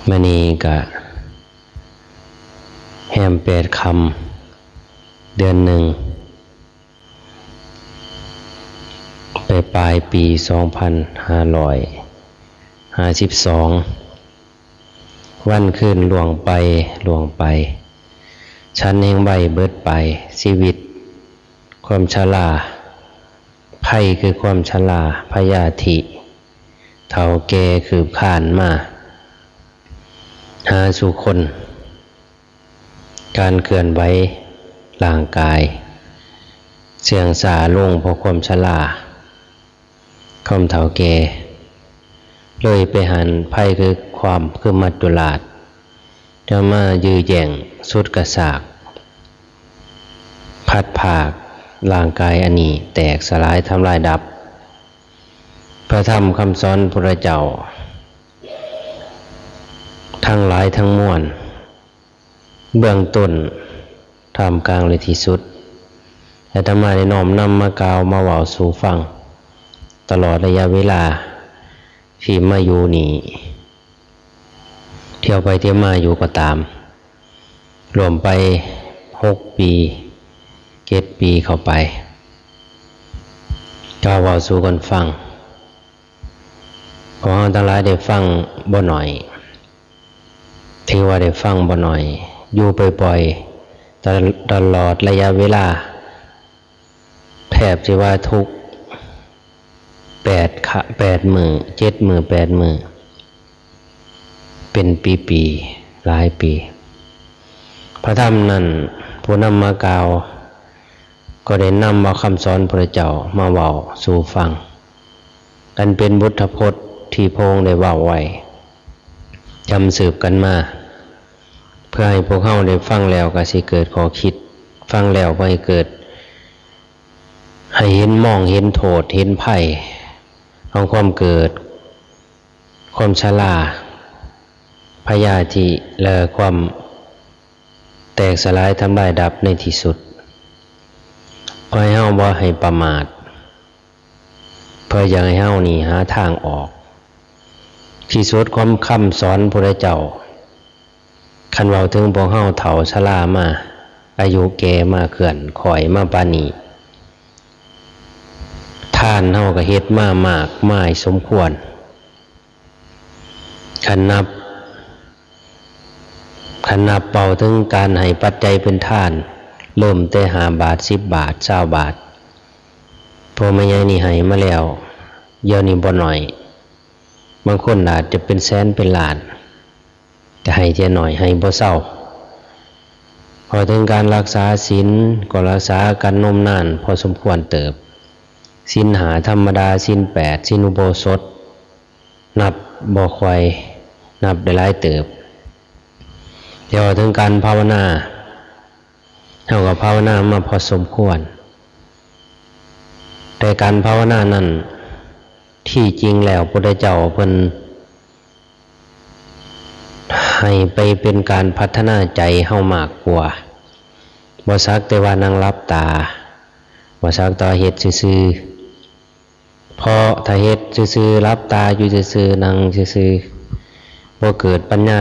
ມື້ນີ້ກະແຮມແປດຄ່ຳ ເດືອນໜຶ່ງ ໄປປາຍປີສອງພັນຫ້າຮ້ອຍຫ້າສິບສອງ. ວັນຄືນລ່ວງໄປ ລ່ວງໄປ, ສັນແຫ່ງໄວເບິດໄປ, ຊີວິດ ຄວາມຊະລາ, ໄພຄືຄວາມຊະລາ, ພະຍາທິ ເຖົ້າແກ່ຄືບຄານມາຫາສູ່ຄົນ, ການເຄື່ອນໄຫວຮ່າງກາຍເຊື່ອງຊ້າລົງເພາະຄວາມຊະລາ, ຄວາມເຖົ້າແກ່ ເລີຍໄປຫັນໄພຄືຄວາມຄືມັດຈຸລາດ ຈະມາຢື້ແຍ່ງຊຸດກະຊາກ ພັດພາກຮ່າງກາຍອັນນີ້ແຕກສະຫຼາຍທຳລາຍດັບ. ພະທຳຄຳສອນພຸດທະເຈົ້າທັງຫຼາຍທັງມວນ ເບື້ອງຕົ້ນ ທ່າມກາງ ແລະ ທີ່ສຸດ ອາດຕະມາໄດ້ນ້ອມນຳມາກ່າວມາເວົ້າສູ່ຟັງ ຕະຫຼອດໄລຍະເວລາທີ່ມາຢູ່ນີ້ ທ່ຽວໄປທ່ຽວມາຢູ່ກໍຕາມ ລວມໄປຫົກປີ ເຈັດປີເຂົ້າໄປ ກ່າວເວົ້າສູ່ກັນຟັງ. ພວກເຮົາທັງຫຼາຍໄດ້ຟັງບໍ່ໜ້ອຍ, ຖືວ່າໄດ້ຟັງບໍ່ໜ້ອຍ, ຢູ່ບ່ອຍໆ ຕະ ຕະຫຼອດໄລຍະເວລາ ແທບຊິວ່າທຸກແປດຄະ ແປດມື້ ເຈັດມື້ ແປດມື້ ເປັນປີໆ ຫຼາຍປີ. ພະທຳນັ້ນ ຜູ້ນຳມາກ່າວ ກໍໄດ້ນຳເອົາຄຳສອນພະເຈົ້າມາເວົ້າສູ່ຟັງ, ອັນເປັນບົດທະພົດທີ່ພະອົງໄດ້ເວົ້າໄວ້ ຈຳສືບກັນມາ ເພື່ອໃຫ້ພວກເຮົາໄດ້ຟັງແລ້ວກໍຊິເກີດຂໍ້ຄິດ, ຟັງແລ້ວເພື່ອໃຫ້ເກີດ ໃຫ້ເຫັນ ມອງເຫັນໂທດ ເຫັນໄພຂອງຄວາມເກີດ, ຄວາມຊະລາ, ພະຍາທິ ແລະ ຄວາມແຕກສະຫຼາຍທຳລາຍດັບໃນທີ່ສຸດ. ຂໍໃຫ້ເຮົາບໍ່ໃຫ້ປະໝາດ, ເພື່ອຢາກໃຫ້ເຮົານີ້ຫາທາງອອກ. ທີ່ສຸດຂອງຄຳສອນພຸດທະເຈົ້າ, ຄັນເວົ້າເຖິງພວກເຮົາເຖົ້າຊະລາມາ, ອາຍຸແກ່ມາ, ເຄື່ອນຄ້ອຍມາປານນີ້, ທານເຮົາກໍເຮັດມາມາກມາຍສົມຄວນ. ຄັນນັບ, ຄັນນັບເວົ້າເຖິງການໃຫ້ປັດໄຈເປັນທານ, ເລີ່ມແຕ່ຫ້າບາດ, ສິບບາດ, ຊາວບາດ, ພໍ່ແມ່ໃຫຍ່ນີ້ໃຫ້ມາແລ້ວ, ດຽວນີ້ບໍ່ໜ້ອຍ, ບາງຄົນອາດຈະເປັນແສນເປັນລ້ານ. ແຕ່ໃຫ້ເທື່ອໜ້ອຍໃຫ້ບໍ່ເຊົາ. ເວົ້າເຖິງການລັກສາສິນ ກໍລັກສາກັນນົມນານພໍສົມຄວນເຕີບ. ສິນຫ້າທຳມະດາ, ສິນແປດ, ສິນອຸໂບສົດ ນັບບໍ່ຄ່ອຍ ນັບໄດ້ຫຼາຍເຕີບ. ແຕ່ເວົ້າເຖິງການພາວະນາ ເຮົາກໍພາວະນາມາພໍສົມຄວນ, ແຕ່ການພາວະນານັ້ນ ທີ່ຈິງແລ້ວພຸດທະເຈົ້າເພິ່ນໃຫ້ໄປເປັນການພັດທະນາໃຈເຮົາມາກກວ່າ, ບໍ່ສັກແຕ່ວ່ານັ່ງຫຼັບຕາ, ບໍ່ສັກແຕ່ວ່າເຮັດຊື່ໆ. ເພາະຖ້າເຮັດຊື່ໆ, ຫຼັບຕາຢູ່ຊື່ໆ, ນັ່ງຊື່ໆ, ບໍ່ເກີດປັນຍາ,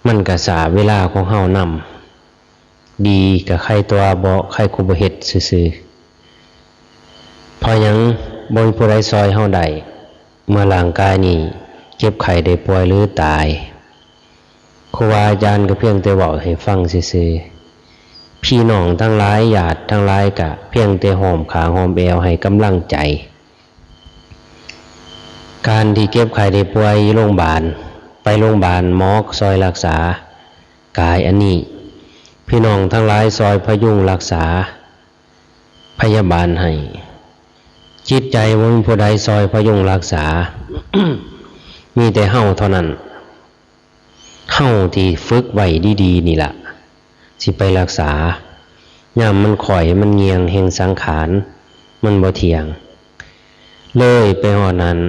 ມັນກະຊ້າເວລາຂອງເຮົານຳ. ດີກະໄຄຕົວະເບາະ, ໄຄກວ່າບໍ່ເຮັດຊື່ໆ. ເພາະຫຍັງ? ບໍ່ມີຜູ້ໃດຊ່ອຍເຮົາໄດ້ ເມື່ອຮ່າງກາຍນີ້ເຈັບໄຂ້ໄດ້ປ່ວຍ ຫຼື ຕາຍ. ຄູບາອາຈານກໍພຽງແຕ່ເວົ້າໃຫ້ຟັງຊື່ໆ. ພີ່ນ້ອງທັງຫຼາຍ, ຍາດທັງຫຼາຍ ກະພຽງແຕ່ຫ້ອມຂ້າງຫ້ອມແອວໃຫ້ກຳລັງໃຈ. ການທີ່ເຈັບໄຂ້ໄດ້ປ່ວຍຢູ່ໂລງບານ, ໄປໂລງບານ, ໝໍກໍຊ່ອຍລັກສາກາຍອັນນີ້, ພີ່ນ້ອງທັງຫຼາຍຊ່ອຍພະຍຸງລັກສາພະຍາບານໃຫ້. ຈິດໃຈບໍ່ມີຜູ້ໃດຊ່ອຍພະຍຸງລັກສາ, ມີແຕ່ເຮົາເທົ່ານັ້ນ. ເຮົາທີ່ຝຶກໄວ້ດີໆນີ້ລະ ຊິໄປລັກສາ. ຍາມມັນຂ້ອຍ ມັນງ່ຽງແຫ່ງສັງຂານ, ມັນບໍ່ທ່ຽງ, ເລີຍໄປຮອດນັ້ນ.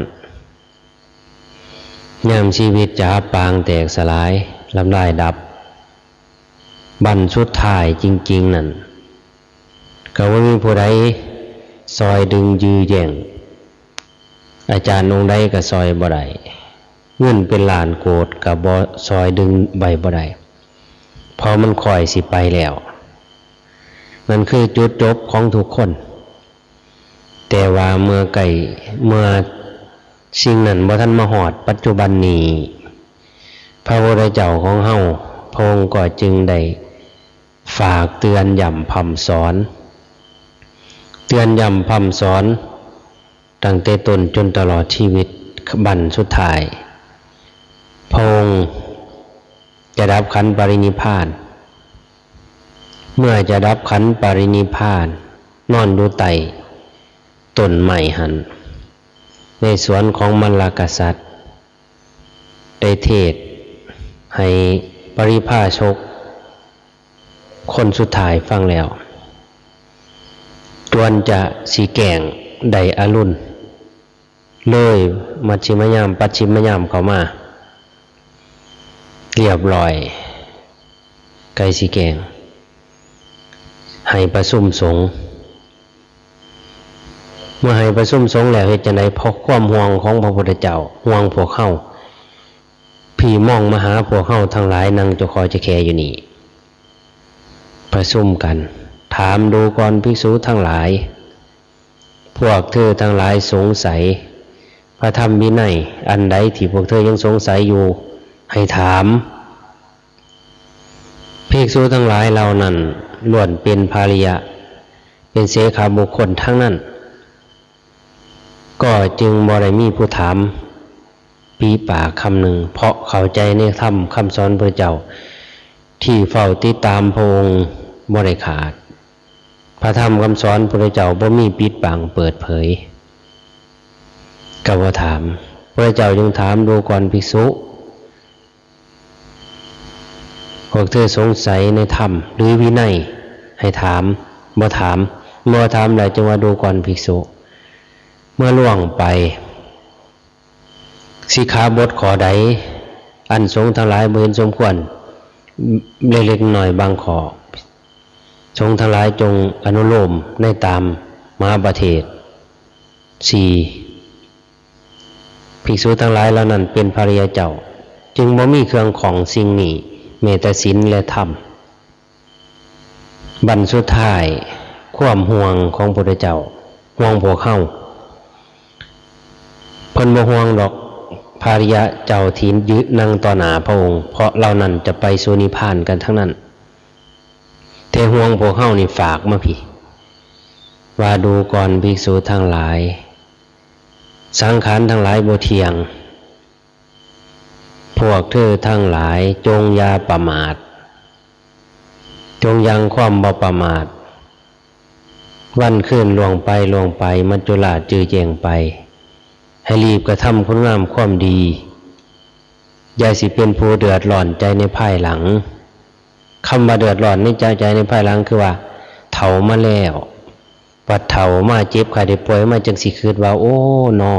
ຍາມຊີວິດຈະອັບປາງແຕກສະຫຼາຍ, ລຳລາຍດັບ, ບັ້ນສຸດທ້າຍຈິງໆນັ້ນ ກໍບໍ່ມີຜູ້ໃດຊ່ອຍດຶງຢື້ແຍ່ງ, ອາຈານອົງໃດກໍຊ່ອຍບໍ່ໄດ້. ເງິນເປັນລ້ານໂກດກໍບໍ່ຊ່ອຍດຶງໄວ້ບໍ່ໄດ້ ເພາະມັນຄ່ອຍຊິໄປແລ້ວ. ນັ້ນຄືຈຸດຈົບຂອງທຸກຄົນ. ແຕ່ວ່າເມື່ອໃກ້ ເມື່ອສິ່ງນັ້ນບໍ່ທັນມາຮອດປັດຈຸບັນນີ້ ພະພຸດທະເຈົ້າຂອງເຮົາ ພະອົງກໍຈຶ່ງໄດ້ຝາກເຕືອນຢ້ຳພ່ຳສອນ ເຕືອນຢ້ຳພ່ຳສອນ ຕັ້ງແຕ່ຕົ້ນຈົນຕະຫຼອດຊີວິດບັ້ນສຸດທ້າຍ. ພະອົງຈະດັບຂັນປະລິນິບພານ. ເມື່ອຈະດັບຂັນປະລິນິບພານ ນອນຢູ່ໃຕ້ຕົ້ນໄມ້ຫັ້ນ ໃນສວນຂອງມັນລະກະສັດ ໄດ້ເທດໃຫ້ປະລິພາຊົກຄົນສຸດທ້າຍຟັງແລ້ວ ຈວນຈະຊິແກ້ງໄດ້ອະລຸນ ເລີຍມັດຊິມະຍາມ ປັດຊິມະຍາມເຂົ້າມາ ລຽບລ້ອຍ ໃກ້ຊິແກ້ງ ໃຫ້ປະຊຸມສົງ. ເມື່ອໃຫ້ປະຊຸມສົງແລ້ວເຮັດຈັ່ງໃດ? ເພາະຄວາມຫ່ວງຂອງພະພຸດທະເຈົ້າ ຫ່ວງພວກເຮົາ ພີ້ມອງມາຫາພວກເຮົາທັງຫຼາຍ ນັ່ງຈະຂໍຈະແຄຢູ່ນີ້. ປະຊຸມກັນ ຖາມດູກ່ອນ ພິກສຸທັງຫຼາຍ ພວກເທີທັງຫຼາຍສົງໄສພະທຳວິໄນ ອັນໃດທີ່ພວກເທີຍັງສົງໄສຢູ່ ໃຫ້ຖາມ. ພິກສຸທັງຫຼາຍເຫຼົ່ານັ້ນ ລ້ວນເປັນພະລິຍະ ເປັນເສຂະບຸກຄົນທັງນັ້ນ ກໍຈຶ່ງບໍ່ໄດ້ມີຜູ້ຖາມປີປາກຄຳໜຶ່ງ ເພາະເຂົ້າໃຈໃນທຳຄຳສອນພະເຈົ້າ ທີ່ເຝົ້າຕິດຕາມພະອົງບໍ່ໄດ້ຂາດ. ພະທຳຄຳສອນພະເຈົ້າບໍ່ມີປິດບັງເປີດເຜີຍ ກໍບໍ່ຖາມ. ພະເຈົ້າຈຶ່ງຖາມດູກ່ອນ ພິກສຸ ພວກເທີສົງໄສໃນທຳ ຫຼື ວິໄນ ໃຫ້ຖາມ ບໍ່ຖາມ ເມື່ອຖາມແລ້ວຈຶ່ງວ່າ ດູກ່ອນ ພິກສຸ ເມື່ອລ່ວງໄປ ສິກຂາບົດຂໍ້ໃດ ອັນສົງທັງຫຼາຍບໍ່ເຫັນສົມຄວນ ເລັກໆນ້ອຍໆບາງຂໍ້ ສົງທັງຫຼາຍຈົ່ງອະນຸໂລມໃນຕາມມະຫາປະເທດ. ສີ່ ພິກສຸທັງຫຼາຍເຫຼົ່ານັ້ນເປັນພະລິຍາເຈົ້າ ຈຶ່ງບໍ່ມີເຄື່ອງຂ້ອງສິ່ງນີ້ ແມ້ແຕ່ສິນ ແລະ ທຳ. ບັ້ນສຸດທ້າຍ ຄວາມຫ່ວງຂອງພຸດທະເຈົ້າ ຫ່ວງພວກເຮົາ. ເພິ່ນບໍ່ຫ່ວງດອກພະລິຍາເຈົ້າທີ່ຢືນນັ່ງຕໍ່ໜ້າພະອົງ ເພາະເຫຼົ່ານັ້ນຈະໄປສູ່ນິບພານກັນທັງນັ້ນ. ແຕ່ຫ່ວງພວກເຮົານີ້ຝາກມາພີ້ ວ່າດູກ່ອນ ພິກສຸທັງຫຼາຍ ສັງຂານທັງຫຼາຍບໍ່ທ່ຽງ. ພວກເທີທັງຫຼາຍ ຈົ່ງຢ່າປະໝາດ, ຈົ່ງຢັ້ງຄວາມບໍ່ປະໝາດ. ວັນຄືນລ່ວງໄປລ່ວງໄປ, ມັດຈຸລາດຈື່ແຈ້ງໄປ, ໃຫ້ລີບກະທຳຄຸນງາມຄວາມດີ, ຢ່າຊິເປັນຜູ້ເດືອດຮ້ອນໃຈໃນພາຍຫຼັງ. ຄຳວ່າເດືອດຮ້ອນໃນໃຈໃນພາຍຫຼັງ ຄືວ່າເຖົ້າມາແລ້ວ, ບັດເຖົ້າມາເຈັບໄຂ້ໄດ້ປ່ວຍມາ ຈຶ່ງຊິຄິດວ່າ ໂອ້ ນໍ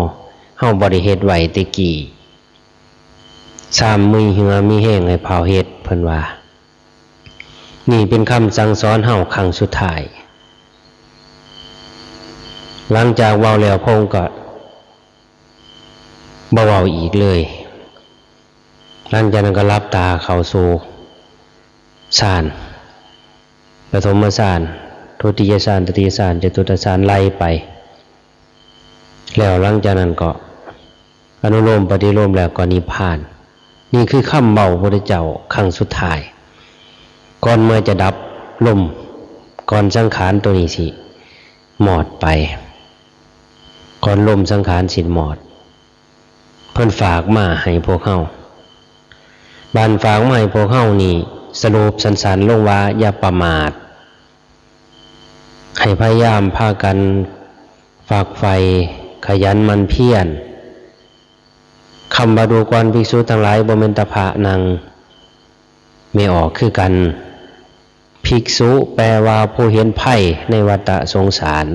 ເຮົາບໍ່ໄດ້ເຮັດໄວ້ແຕ່ກີ້, ຊາມມີເຫື່ອມີແຮງໃຫ້ພ້າວເຮັດ, ເພິ່ນວ່າ. ນີ້ເປັນຄຳສັ່ງສອນເຮົາຄັ້ງສຸດທ້າຍ. ຫຼັງຈາກເວົ້າແລ້ວ ພະອົງກໍບໍ່ເວົ້າອີກເລີຍ. ຫຼັງຈາກນັ້ນກໍຫຼັບຕາເຂົ້າສູ່ ຊານ ປະຖົມມະຊານ, ທຸຕິຍະຊານ, ຕະຕິຍະຊານ, ຈະຕຸດຕະຊານ ໄລ່ໄປ. ແລ້ວຫຼັງຈາກນັ້ນກໍອະນຸໂລມປະຕິໂລມ ແລ້ວກໍນິບພານ. ນີ້ຄືຄຳເວົ້າພະພຸດທະເຈົ້າຄັ້ງສຸດທ້າຍ ກ່ອນເມື່ອຈະດັບລົມ, ກ່ອນສັງຂານໂຕນີ້ຊິມອດໄປ, ກ່ອນລົມສັງຂານຊິມອດ. ເພິ່ນຝາກມາໃຫ້ພວກເຮົາ. ບາດຝາກມາໃຫ້ພວກເຮົານີ້ ສະຫຼຸບສັ້ນໆລົງວ່າ ຢ່າປະໝາດ, ໃຫ້ພະຍາຍາມພາກັນຝັກໃຝ່, ຂະຫຍັນໝັ່ນພຽນ. ຄຳວ່າດູກ່ອນ ພິກສຸທັງຫຼາຍ ບໍ່ແມ່ນແຕ່ພະນັ່ງແມ່ອອກຄືກັນ. ພິກສຸແປວ່າຜູ້ເຫັນໄພໃນວັດຕະສົງສານ.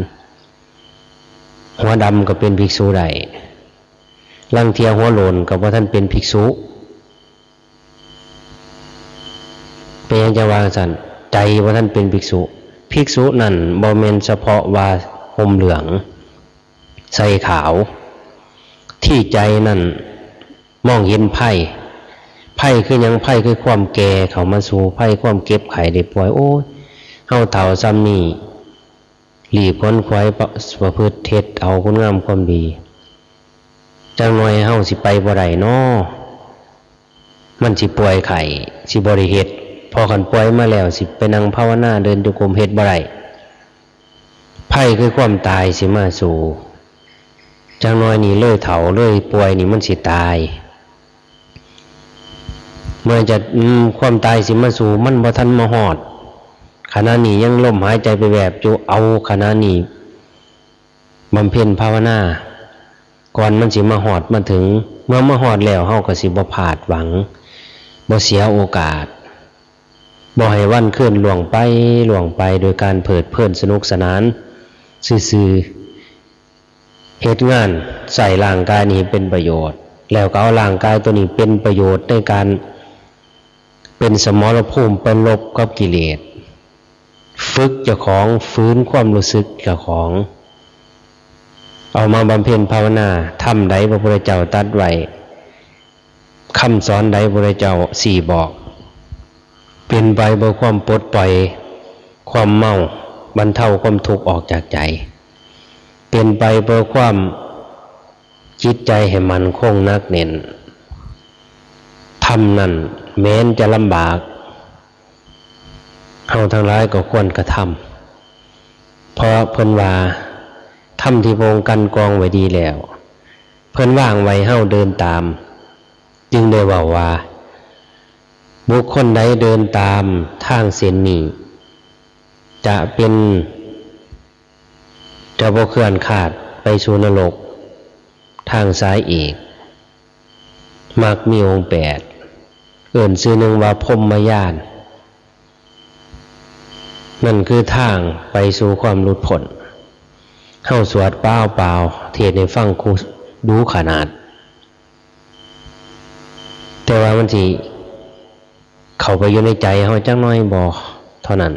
ຫົວດຳກໍເປັນພິກສຸໄດ້, ລາງເທື່ອຫົວໂລ້ນກໍບໍ່ທັນເປັນພິກສຸ. ເປັນຫຍັງຈັ່ງວ່າຊັ້ນ? ໃຈບໍ່ທັນເປັນພິກສຸ. ພິກສຸນັ້ນບໍ່ແມ່ນສະເພາະວ່າຫົ່ມເຫຼືອງ ໃສ່ຂາວ, ທີ່ໃຈນັ້ນ ມອງເຫັນໄພ. ໄພຄືຫຍັງ? ໄພຄືຄວາມແກ່ເຂົ້າມາສູ່, ໄພຄວາມເຈັບໄຂ້ໄດ້ປ່ວຍ. ໂອ້ຍ ເຮົາເຖົ້າສ່ຳນີ້ ລີບຂວນຂວາຍປະ ປະພຶດເຮັດເອົາຄຸນງາມຄວາມດີ, ຈັກໜ່ອຍເຮົາຊິໄປບໍ່ໄດ້ນໍ, ມັນຊິປ່ວຍໄຂ້, ຊິບໍ່ໄດ້ເຮັດ. ເພາະຄັນປ່ວຍມາແລ້ວ ຊິໄປນັ່ງພາວະນາ, ເດີນຈົງກົມ, ເຮັດບໍ່ໄດ້. ໄພຄືຄວາມຕາຍຊິມາສູ່, ຈັກໜ່ອຍນີ້ເລີຍເຖົ້າເລີຍປ່ວຍນີ້ ມັນຊິຕາຍ. ເມື່ອຈະ ອືມ ຄວາມຕາຍຊິມາສູ່, ມັນບໍ່ທັນມາຮອດ. ຂະນະນີ້ຍັງລົມຫາຍໃຈແວບໆຢູ່, ເອົາຂະນະນີ້ບຳເພັນພາວະນາ ກ່ອນມັນຊິມາຮອດມາເຖິງ. ເມື່ອມາຮອດແລ້ວ ເຮົາກໍຊິບໍ່ພາດຫວັງ, ບໍ່ເສຍໂອກາດ, ບໍ່ໃຫ້ວັນຄືນລ່ວງໄປ, ລ່ວງໄປໂດຍການເພີດເພີນສະໜຸກສະໜານຊື່ໆ. ເຮັດງານໃຊ້ຮ່າງກາຍນີ້ໃຫ້ເປັນປະໂຫຍດ, ແລ້ວກໍເອົາຮ່າງກາຍຕົວນີ້ເປັນປະໂຫຍດໃນການເປັນສະໝໍລະພູມໄປລົບກັບກິເລດ, ຝຶກເຈົ້າຂອງ, ຝືນຄວາມຮູ້ສຶກເຈົ້າຂອງ, ເອົາມາບຳເພັນພາວະນາ. ທຳໃດພະພຸດທະເຈົ້າຕັດໄວ້, ຄຳສອນໃດພະພຸດທະເຈົ້າຊີ້ບອກ, ເປັນໄປເພື່ອຄວາມປົດປ່ອຍຄວາມເມົາ, ບັນເທົາຄວາມທຸກອອກຈາກໃຈ, ເປັນໄປເພື່ອຄວາມຈິດໃຈໃຫ້ໝັ້ນຄົງໜັກແໜ້ນ. ທຳນັ້ນແມ້ນຈະລຳບາກ, ເຮົາທັງຫຼາຍກໍຄວນກະທຳ, ເພາະເພິ່ນວ່າ ທຳທີ່ພະອົງກັ່ນກອງໄວ້ດີແລ້ວ, ເພິ່ນວາງໄວ້ໃຫ້ເຮົາເດີນຕາມ. ຈຶ່ງໄດ້ເວົ້າວ່າ ບຸກຄົນໃດເດີນຕາມທາງເສັ້ນນີ້ ຈະເປັນ ຈະບໍ່ເຄື່ອນຂາດໄປສູ່ນະລົກ. ທາງສາຍເອກ ມັກມີອົງແປດ, ເອີ້ນຊື່ໜຶ່ງວ່າພົມມະຍານ, ນັ້ນຄືທາງໄປສູ່ຄວາມຫຼຸດພົ້ນ. ເຮົາສວດປາວໆ ເທດໃຫ້ຟັງ ຄູ ດູຂະໜາດ, ແຕ່ວ່າມັນຊິເຂົ້າໄປຢູ່ໃນໃຈເຮົາຈັກໜ້ອຍບໍ່ເທົ່ານັ້ນ.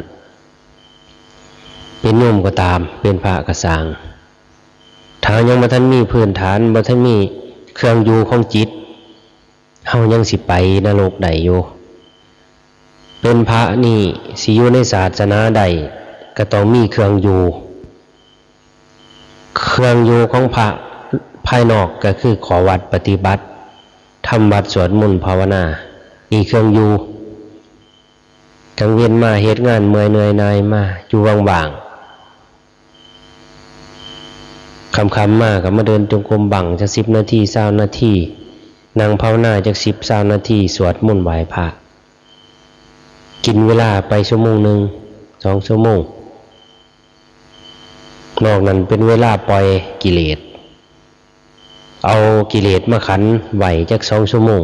ເປັນໂຍມກໍຕາມ, ເປັນພະກໍຊ່າງ, ຖ້າເຮົາຍັງບໍ່ທັນມີພື້ນຖານ, ບໍ່ທັນມີເຄື່ອງຢູ່ຂອງຈິດ, ເຮົາຍັງຊິໄປນະລົກໄດ້ຢູ່. ເປັນພະນີ້ ຊິຢູ່ໃນສາສະໜາໃດ ກໍຕ້ອງມີເຄື່ອງຢູ່. ເຄື່ອງຢູ່ຂອງພະພາຍນອກ ກໍຄືຂໍ້ວັດປະຕິບັດ, ທຳວັດ, ສວດມົນ, ພາວະນາ, ນີ້ເຄື່ອງຢູ່. ກາງເວັນມາເຮັດງານເມື່ອຍເໜື່ອຍໜ່າຍມາ ຢູ່ວ່າງໆ ຄ່ຳໆມາກໍມາເດີນຈົງກົມບັ້ງຈັກສິບນາທີ ຊາວນາທີ, ນັ່ງພາວະນາຈັກສິບ ຊາວນາທີ, ສວດມົນໄຫວ້ພະ, ກິນເວລາໄປຊົ່ວໂມງໜຶ່ງ ສອງຊົ່ວໂມງ, ນອກນັ້ນເປັນເວລາປ່ອຍກິເລດ, ເອົາກິເລດມາຂັນໄວ້ຈັກສອງຊົ່ວໂມງ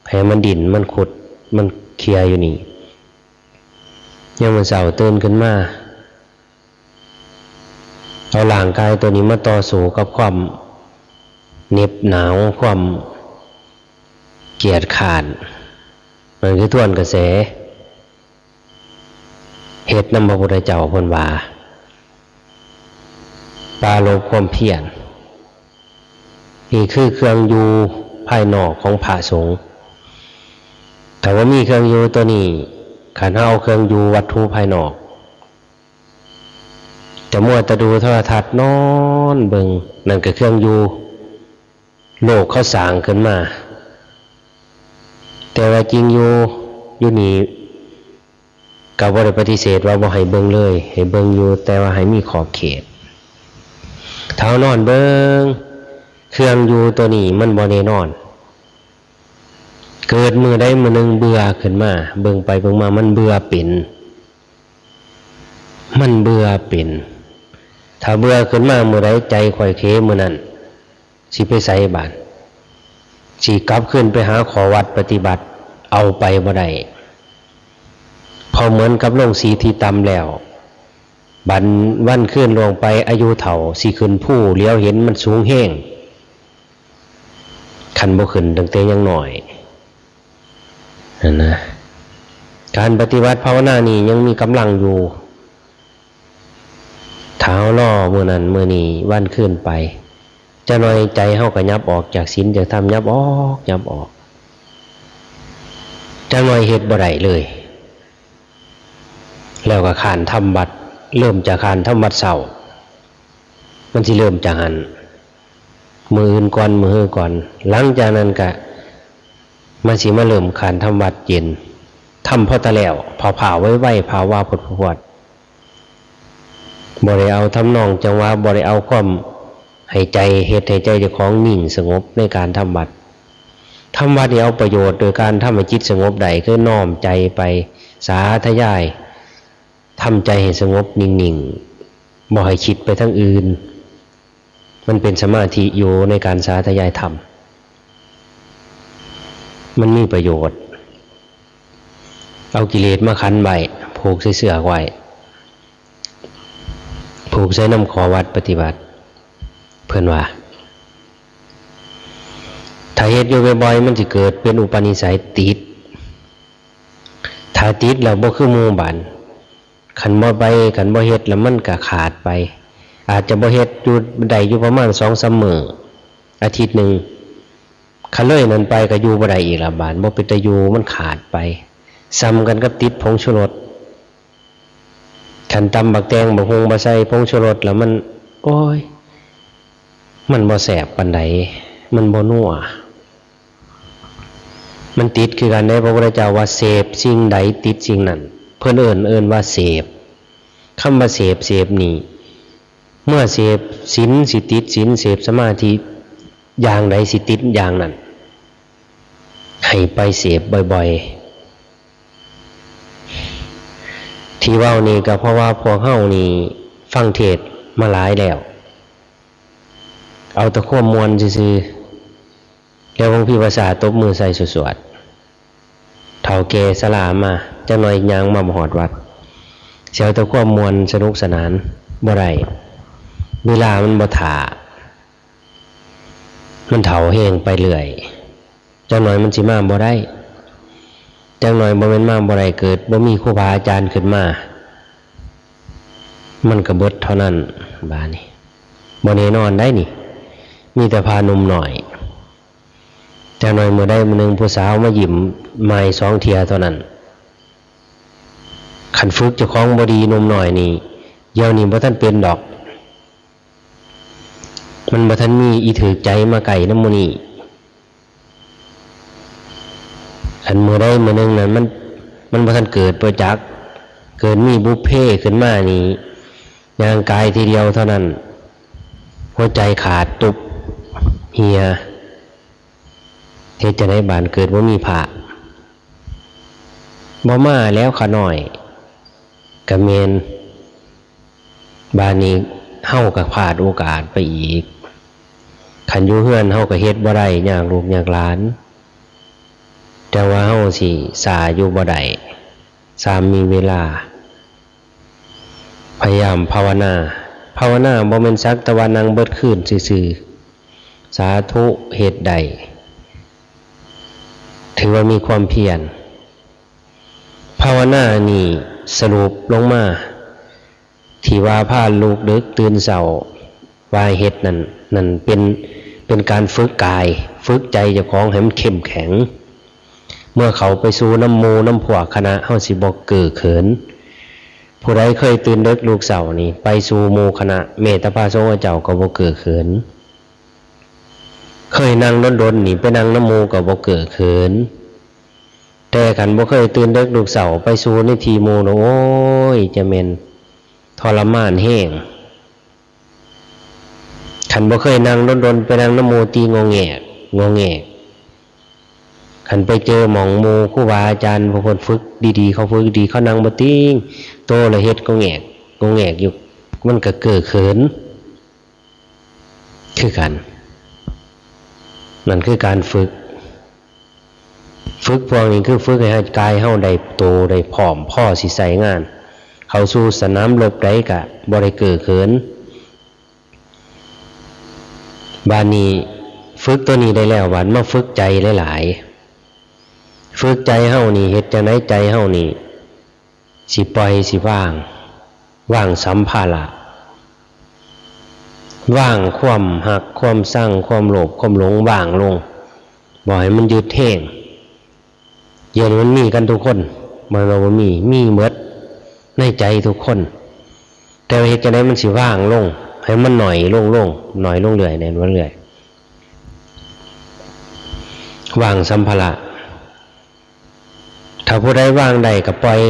ໃຫ້ມັນດີ້ນ ມັນຂຸດ ມັນເຄຍຢູ່ນີ້. ຍາມມື້ເຊົ້າຕື່ນຂຶ້ນມາ ເອົາຮ່າງກາຍຕົວນີ້ມາຕໍ່ສູ້ກັບຄວາມເໜັບໜາວ, ຄວາມກຽດຄ້ານ, ມັນຄືທວນກະແສ. ເຮັດນຳພະພຸດທະເຈົ້າເພິ່ນວ່າ ປາລົບຄວາມພຽນ. ນີ້ຄືເຄື່ອງຢູ່ພາຍນອກຂອງພະສົງ. ຖ້າບໍ່ມີເຄື່ອງຢູ່ຕົວນີ້, ຄັນເຮົາເອົາເຄື່ອງຢູ່ວັດຖຸພາຍນອກ, ຈະມົວແຕ່ດູໂທລະທັດນອນເບິ່ງ, ນັ້ນກໍເຄື່ອງຢູ່ໂລກເຂົາສ້າງຂຶ້ນມາ. ແຕ່ວ່າຈິງຢູ່, ຢູ່ນີ້ ກໍບໍ່ໄດ້ປະຕິເສດວ່າບໍ່ໃຫ້ເບິ່ງເລີຍ, ໃຫ້ເບິ່ງຢູ່, ແຕ່ວ່າໃຫ້ມີຂອບເຂດ. ຖ້າເຮົານອນເບິ່ງ, ເຄື່ອງຢູ່ຕົວນີ້ມັນບໍ່ແນ່ນອນ. ເກີດມື້ໃດມື້ໜຶ່ງເບື່ອຂຶ້ນມາ, ເບິ່ງໄປເບິ່ງມາມັນເບື່ອເປັນ, ມັນເບື່ອເປັນ. ຖ້າເບື່ອຂຶ້ນມາມື້ໃດ, ໃຈຂ້ອຍເຂມື້ນັ້ນ. ຊິໄປໃສບາດ? ຊິກັບຄືນໄປຫາຂໍ້ວັດປະຕິບັດ, ເອົາໄປບໍ່ໄດ້. ເພາະເໝືອນກັບລົງສີທີ່ຕ່ຳແລ້ວ, ບັດວັນຄືນລ່ວງໄປ, ອາຍຸເຖົ້າຊິຂຶ້ນພູ, ຫຼຽວເຫັນມັນສູງແຮງ, ຄັນບໍ່ຂຶ້ນຕັ້ງແຕ່ຍັງນ້ອຍ. ຫັ້ນນະ, ການປະຕິບັດພາວະນານີ້ຍັງມີກຳລັງຢູ່. ຖ້າເຮົາລໍມື້ນັ້ນມື້ນີ້ວັນຄືນໄປ, ໃ ຈັກໜ່ອຍໃຈເຮົາກໍຫຍັບອອກຈາກສິນຈາກທຳ ຫຍັບອອກ ຫຍັບອອກ ຈັກໜ່ອຍເຮັດບໍ່ໄດ້ເລີຍ ແລ້ວກໍຄ້ານທຳວັດ ເລີ່ມຈາກຄ້ານທຳວັດເຊົ້າ ມັນຊິເລີ່ມຈາກຫັ້ນ ມື້ອື່ນກ່ອນ ມື້ຮືກ່ອນ ຫຼັງຈາກນັ້ນກະ ມັນຊິມາເລີ່ມຄ້ານທຳວັດເຢັນ ທຳພໍຕາແລ້ວ ພ້າວໆໄວໆ ພ້າວວ່າພວດໆ ບໍ່ໄດ້ເອົາທຳນອງຈັງຫວະ ບໍ່ໄດ້ເອົາຄວາມໃຫ້ໃຈ ເຮັດໃຫ້ໃຈເຈົ້າຂອງນິ່ງສະຫງົບໃນການທຳວັດ. ທຳວັດນີ້ເອົາປະໂຫຍດໂດຍການທຳໃຫ້ຈິດສະຫງົບໄດ້ ຄືນ້ອມໃຈໄປສາທະຍາຍ ທຳໃຈໃຫ້ສະຫງົບນິ່ງໆ ບໍ່ໃຫ້ຄິດໄປທາງອື່ນ. ມັນເປັນສະມາທິຢູ່ໃນການສາທະຍາຍທຳ ມັນມີປະໂຫຍດ. ເອົາກິເລດມາຂັນໄວ້ ຜູກໃສ່ເຊືອກໄວ້ ຜູກໃສ່ນຳຂໍ້ວັດປະຕິບັດ ເພິ່ນວ່າ ຖ້າເຮັດຢູ່ບ່ອຍໆ ມັນຊິເກີດເປັນອຸປະນິໄສຕິດ ຖ້າຕິດແລ້ວບໍ່ຄືໝູ່ບາດ ຄັນບໍ່ໄປ ຄັນບໍ່ເຮັດແລ້ວມັນກະຂາດໄປ ອາດຈະບໍ່ເຮັດຢູ່ ໄດ້ຢູ່ປະມານສອງສາມມື້ ອາທິດໜຶ່ງ ຄັນເລີຍນັ້ນໄປກະຢູ່ບໍ່ໄດ້ອີກລະບາດ ບໍ່ເປັນຕາຢູ່ ມັນຂາດໄປ. ສ່ຳກັນກັບຕິດຜົງຊູລົດ ຄັນຕຳບັກແຕງບັກຫຸ່ງບໍ່ໃສ່ຜົງຊູລົດແລ້ວມັນ ໂອ້ຍ ມັນບໍ່ແຊບປານໃດ ມັນບໍ່ນົວ. ມັນຕິດຄືກັນເດ້ ພະພຸດທະເຈົ້າວ່າ ເສບສິ່ງໃດຕິດສິ່ງນັ້ນ ເພິ່ນເອີ້ນ ເອີ້ນວ່າເສບ. ຄຳວ່າເສບ ເສບນີ້ ເມື່ອເສບສິນຊິຕິດສິນ ເສບສະມາທິຢ່າງໃດຊິຕິດຢ່າງນັ້ນ ໃຫ້ໄປເສບບ່ອຍໆ. ທີ່ເວົ້ານີ້ກໍເພາະວ່າພວກເຮົານີ້ຟັງເທດມາຫຼາຍແລ້ວ ເອົາແຕ່ຄວາມມ່ວນຊື່ໆ ແລ້ວບາງທີພາສາຕົບມືໃສ່ສວດໆ ເຖົ້າແກ່ຊະລາມາ ຈັກໜ່ອຍຍ່າງມາບໍ່ຮອດວັດ ຊິເອົາແຕ່ຄວາມມ່ວນສະໜຸກສະໜານ ບໍ່ໄດ້ ເວລາມັນບໍ່ຖ້າ ມັນເຖົ້າແຮງໄປເລື້ອຍ ຈັກໜ່ອຍມັນຊິມາບໍ່ໄດ້ ຈັກໜ່ອຍບໍ່ແມ່ນມາບໍ່ໄດ້ ເກີດບໍ່ມີຄູບາອາຈານຂຶ້ນມາ ມັນກະເບິດເທົ່ານັ້ນ. ບາດນີ້ບໍ່ແນ່ນອນໃດນີ້ ມີແຕ່ພາໜຸ່ມນ້ອຍ ຈັກໜ່ອຍມື້ໃດມື້ໜຶ່ງຜູ້ສາວມາຍິ້ມໝ່າຍສອງເທື່ອເທົ່ານັ້ນ. ຄັນຝຶກເຈົ້າຂອງບໍ່ດີໜຸ່ມນ້ອຍນີ້ ດຽວນີ້ບໍ່ທັນເປັນດອກ ມັນບໍ່ທັນມີອີຖືກໃຈມາໃກ້ນຳໝູ່ນີ້. ຄັນມື້ໃດມື້ໜຶ່ງນັ້ນ ມັນ ມັນບໍ່ທັນເກີດປະຈັກ ເກີດມີບຸບເພຂຶ້ນມານີ້ ຍ່າງກາຍທີດຽວເທົ່ານັ້ນ ຫົວໃຈຂາດຕຸບ ເຫ່ຍ ເຮັດຈັ່ງໃດບາດ ເກີດບໍ່ມີພະ ບໍ່ມາແລ້ວຂະນ້ອຍ ກະແມ່ນ ບາດນີ້ເຮົາກະພາດໂອກາດໄປອີກ. ຄັນຢູ່ເຮືອນເຮົາກະເຮັດບໍ່ໄດ້ ຍາກລູກຍາກຫຼານ ແຕ່ວ່າເຮົາຊິຊ້າຢູ່ບໍ່ໄດ້ ຊ້າມີເວລາ ພະຍາຍາມພາວະນາ. ພາວະນາບໍ່ແມ່ນສັກແຕ່ວ່ານັ່ງເບິດຄືນຊື່ໆ. ສາທຸ ເຮັດໄດ້ ຖືວ່າມີຄວາມພຽນ. ພາວະນານີ້ສະຫຼຸບລົງມາ ທີ່ວ່າພາລຸກດຶກຕື່ນເຊົ້າ ວ່າເຮັດນັ້ນ ນັ້ນເປັນ ເປັນການຝຶກກາຍ ຝຶກໃຈເຈົ້າຂອງໃຫ້ມັນເຂັ້ມແຂງ. ເມື່ອເຂົ້າໄປສູ່ນຳໝູ່ນຳພວກຄະນະ ເຮົາຊິບໍ່ເກີເຂີນ. ຜູ້ໃດເຄີຍຕື່ນເດິກລຸກເຊົ້ານີ້ ໄປສູ່ໝູ່ຄະນະ ແມ້ແຕ່ພະສົງເຈົ້າກໍບໍ່ເກີເຂີນ. ເຄີຍນັ່ງດົນໆນີ້ ໄປນັ່ງນຳໝູ່ກໍບໍ່ເກີເຂີນ. ແຕ່ຄັນບໍ່ເຄີຍຕື່ນເດິກລຸກເຊົ້າ ໄປສູ່ໃນທີ່ໝູ່ນະ ໂອ້ຍ ຈະແມ່ນທໍລະມານແຮງ. ຄັນບໍ່ເຄີຍນັ່ງດົນໆ ໄປນັ່ງນຳໝູ່ຕີງໍແງກ ງໍແງກ. ຄັນໄປເຈີໝ່ອງໝູ່ຄູບາອາຈານ ພວກເພິ່ນຝຶກດີໆ ເຂົາຝຶກດີ ເຂົານັ່ງບໍ່ຕິງໂຕ ແລ້ວເຮັດງໍແງກ ງໍແງກຢູ່ ມັນກະເກີເຂີນ ຄືກັນ. ນັ້ນຄືການຝຶກ. ຝຶກພວກນີ້ຄືຝຶກໃຫ້ກາຍເຮົາໄດ້ໂຕ ໄດ້ພ້ອມພໍຊິໃຊ້ງານ ເຂົ້າສູ່ສະໜາມລົບໃດກະບໍ່ໄດ້ເກີເຂີນ. ບາດນີ້ຝຶກໂຕນີ້ໄດ້ແລ້ວ ບາດມາຝຶກໃຈຫຼາຍໆ. ຝຶກໃຈເຮົານີ້ ເຮັດຈັ່ງໃດໃຈເຮົານີ້ ຊິປ່ອຍ ຊິວາງ ວາງສຳພາລະ. ວາງຄວາມຮັກ ຄວາມຊັງ ຄວາມໂລບ ຄວາມຫຼົງ ວາງລົງ ບໍ່ໃຫ້ມັນຍຶດແຮງ. ດຽວນີ້ມັນມີກັນທຸກຄົນ ບໍ່ແມ່ນວ່າບໍ່ມີ ມີໝົດໃນໃຈທຸກຄົນ ແຕ່ວ່າເຮັດຈັ່ງໃດມັນຊິວາງລົງ ໃຫ້ມັນໜ້ອຍລົງ ລົງ ໜ້ອຍລົງເລື້ອຍ ໜ້ອຍລົງເລື້ອຍ ວາງສຳພາລະ. ຖ້າຜູ້ໃດວາງໄດ້ກໍປ່ອຍ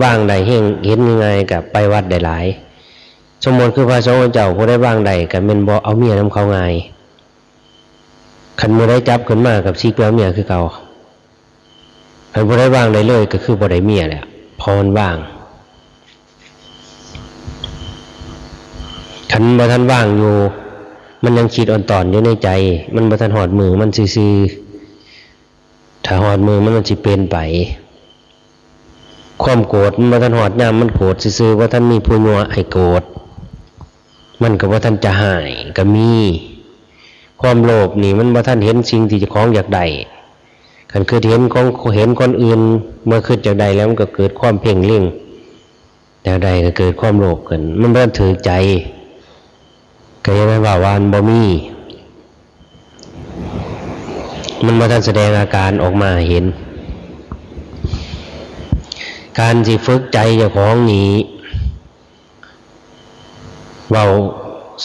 ວາງໄດ້ ເຮັດ ເຮັດງ່າຍໆກໍໄປວັດໄດ້ຫຼາຍ. ສົມມຸດຄືພະສົງເຈົ້າ ຜູ້ໃດວາງໄດ້ກໍແມ່ນບໍ່ເອົາເມຍນຳເຂົາງ່າຍ. ຄັນມື້ໃດຈັບຂຶ້ນມາກໍຊິໄປເອົາເມຍຄືເກົ່າ. ຄັນຜູ້ໃດວາງໄດ້ເລີຍກໍຄືບໍ່ໄດ້ເມຍແຫຼະ ເພາະມັນວາງ. ຄັນມັນບໍ່ທັນວາງຢູ່ ມັນຍັງຄິດອອນຕອນຢູ່ໃນໃຈ ມັນບໍ່ທັນຮອດມື້ມັນຊື່ໆ. ຖ້າຮອດມື້ມັນ ມັນຊິເປັນໄປ. ຄວາມໂກດມັນບໍ່ທັນຮອດຍາມມັນໂກດຊື່ໆ ບໍ່ທັນມີຜູ້ຍົວະໃຫ້ໂກດ ມັນກໍບໍ່ທັນຈະຮ້າຍກໍມີ. ຄວາມໂລບນີ້ມັນບໍ່ທັນເຫັນສິ່ງທີ່ເຈົ້າຂອງຢາກໄດ້. ຄັນຄິດເຫັນຂອງ ເຫັນຄົນອື່ນ ເມື່ອຄິດຢາກໄດ້ແລ້ວ ມັນກໍເກີດຄວາມເພງເລັງ ແນວໃດກໍເກີດຄວາມໂລບຂຶ້ນ ມັນບໍ່ຖືກໃຈ ກໍຢ່າໄປເວົ້າວ່າມັນບໍ່ມີ ມັນບໍ່ທັນສະແດງອາການອອກມາໃຫ້ເຫັນ. ການຊິຝຶກໃຈເຈົ້າຂອງນີ້ ເວົ້າ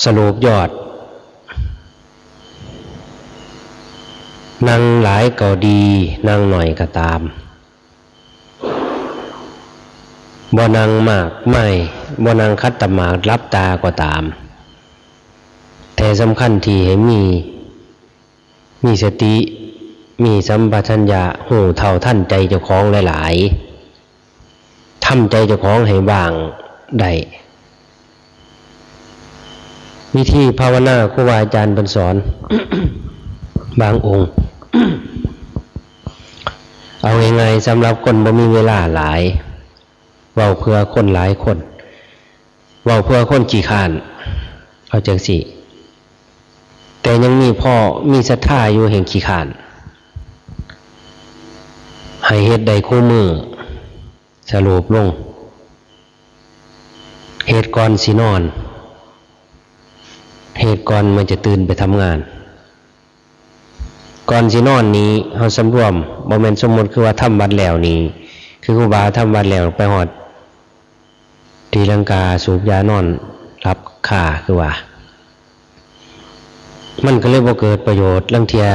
ສະຫຼຸບຍອດ ນັ່ງຫຼາຍກໍດີ ນັ່ງໜ້ອຍກໍຕາມ ບໍ່ນັ່ງມາກມາຍ ບໍ່ນັ່ງຂັດຕະໝາດຫຼັບຕາກໍຕາມ ແຕ່ສຳຄັນທີ່ໃຫ້ມີ ມີສະຕິ ມີສຳປະຊັນຍະ ຮູ້ເທົ່າທັນໃຈເຈົ້າຂອງຫຼາຍໆ ທຳໃຈເຈົ້າຂອງໃຫ້ວ່າງໄດ້. ວິທີພາວະນາ ຄູບາອາຈານເພິ່ນສອນ ບາງອົງ ເອົາງ່າຍໆ ສຳລັບຄົນບໍ່ມີເວລາຫຼາຍ ເວົ້າເພື່ອຄົນຫຼາຍຄົນ ເວົ້າເພື່ອຄົນຂີ້ຄ້ານ ເອົາຈັ່ງຊີ້ ແຕ່ຍັງມີພໍມີສັດທາຢູ່ ແຮ່ງຂີ້ຄ້ານ ໃຫ້ເຮັດໄດ້ຄູ່ມື້ ສະຫຼຸບລົງ ເຮັດກ່ອນຊິນອນ ເຮັດກ່ອນມັນຈະຕື່ນໄປທຳງານ. ກ່ອນຊິນອນນີ້ ເຮົາສຳລວມ ບໍ່ແມ່ນສົມມຸດຄືວ່າທຳວັດແລ້ວນີ້ ຄືຄູບາທຳວັດແລ້ວໄປຮອດຕີລັງກາສູບຢານອນຫຼັບຄາ ຄືວ່າ ມັນກໍເລີຍບໍ່ເກີດປະໂຫຍດ. ລາງເທື່ອ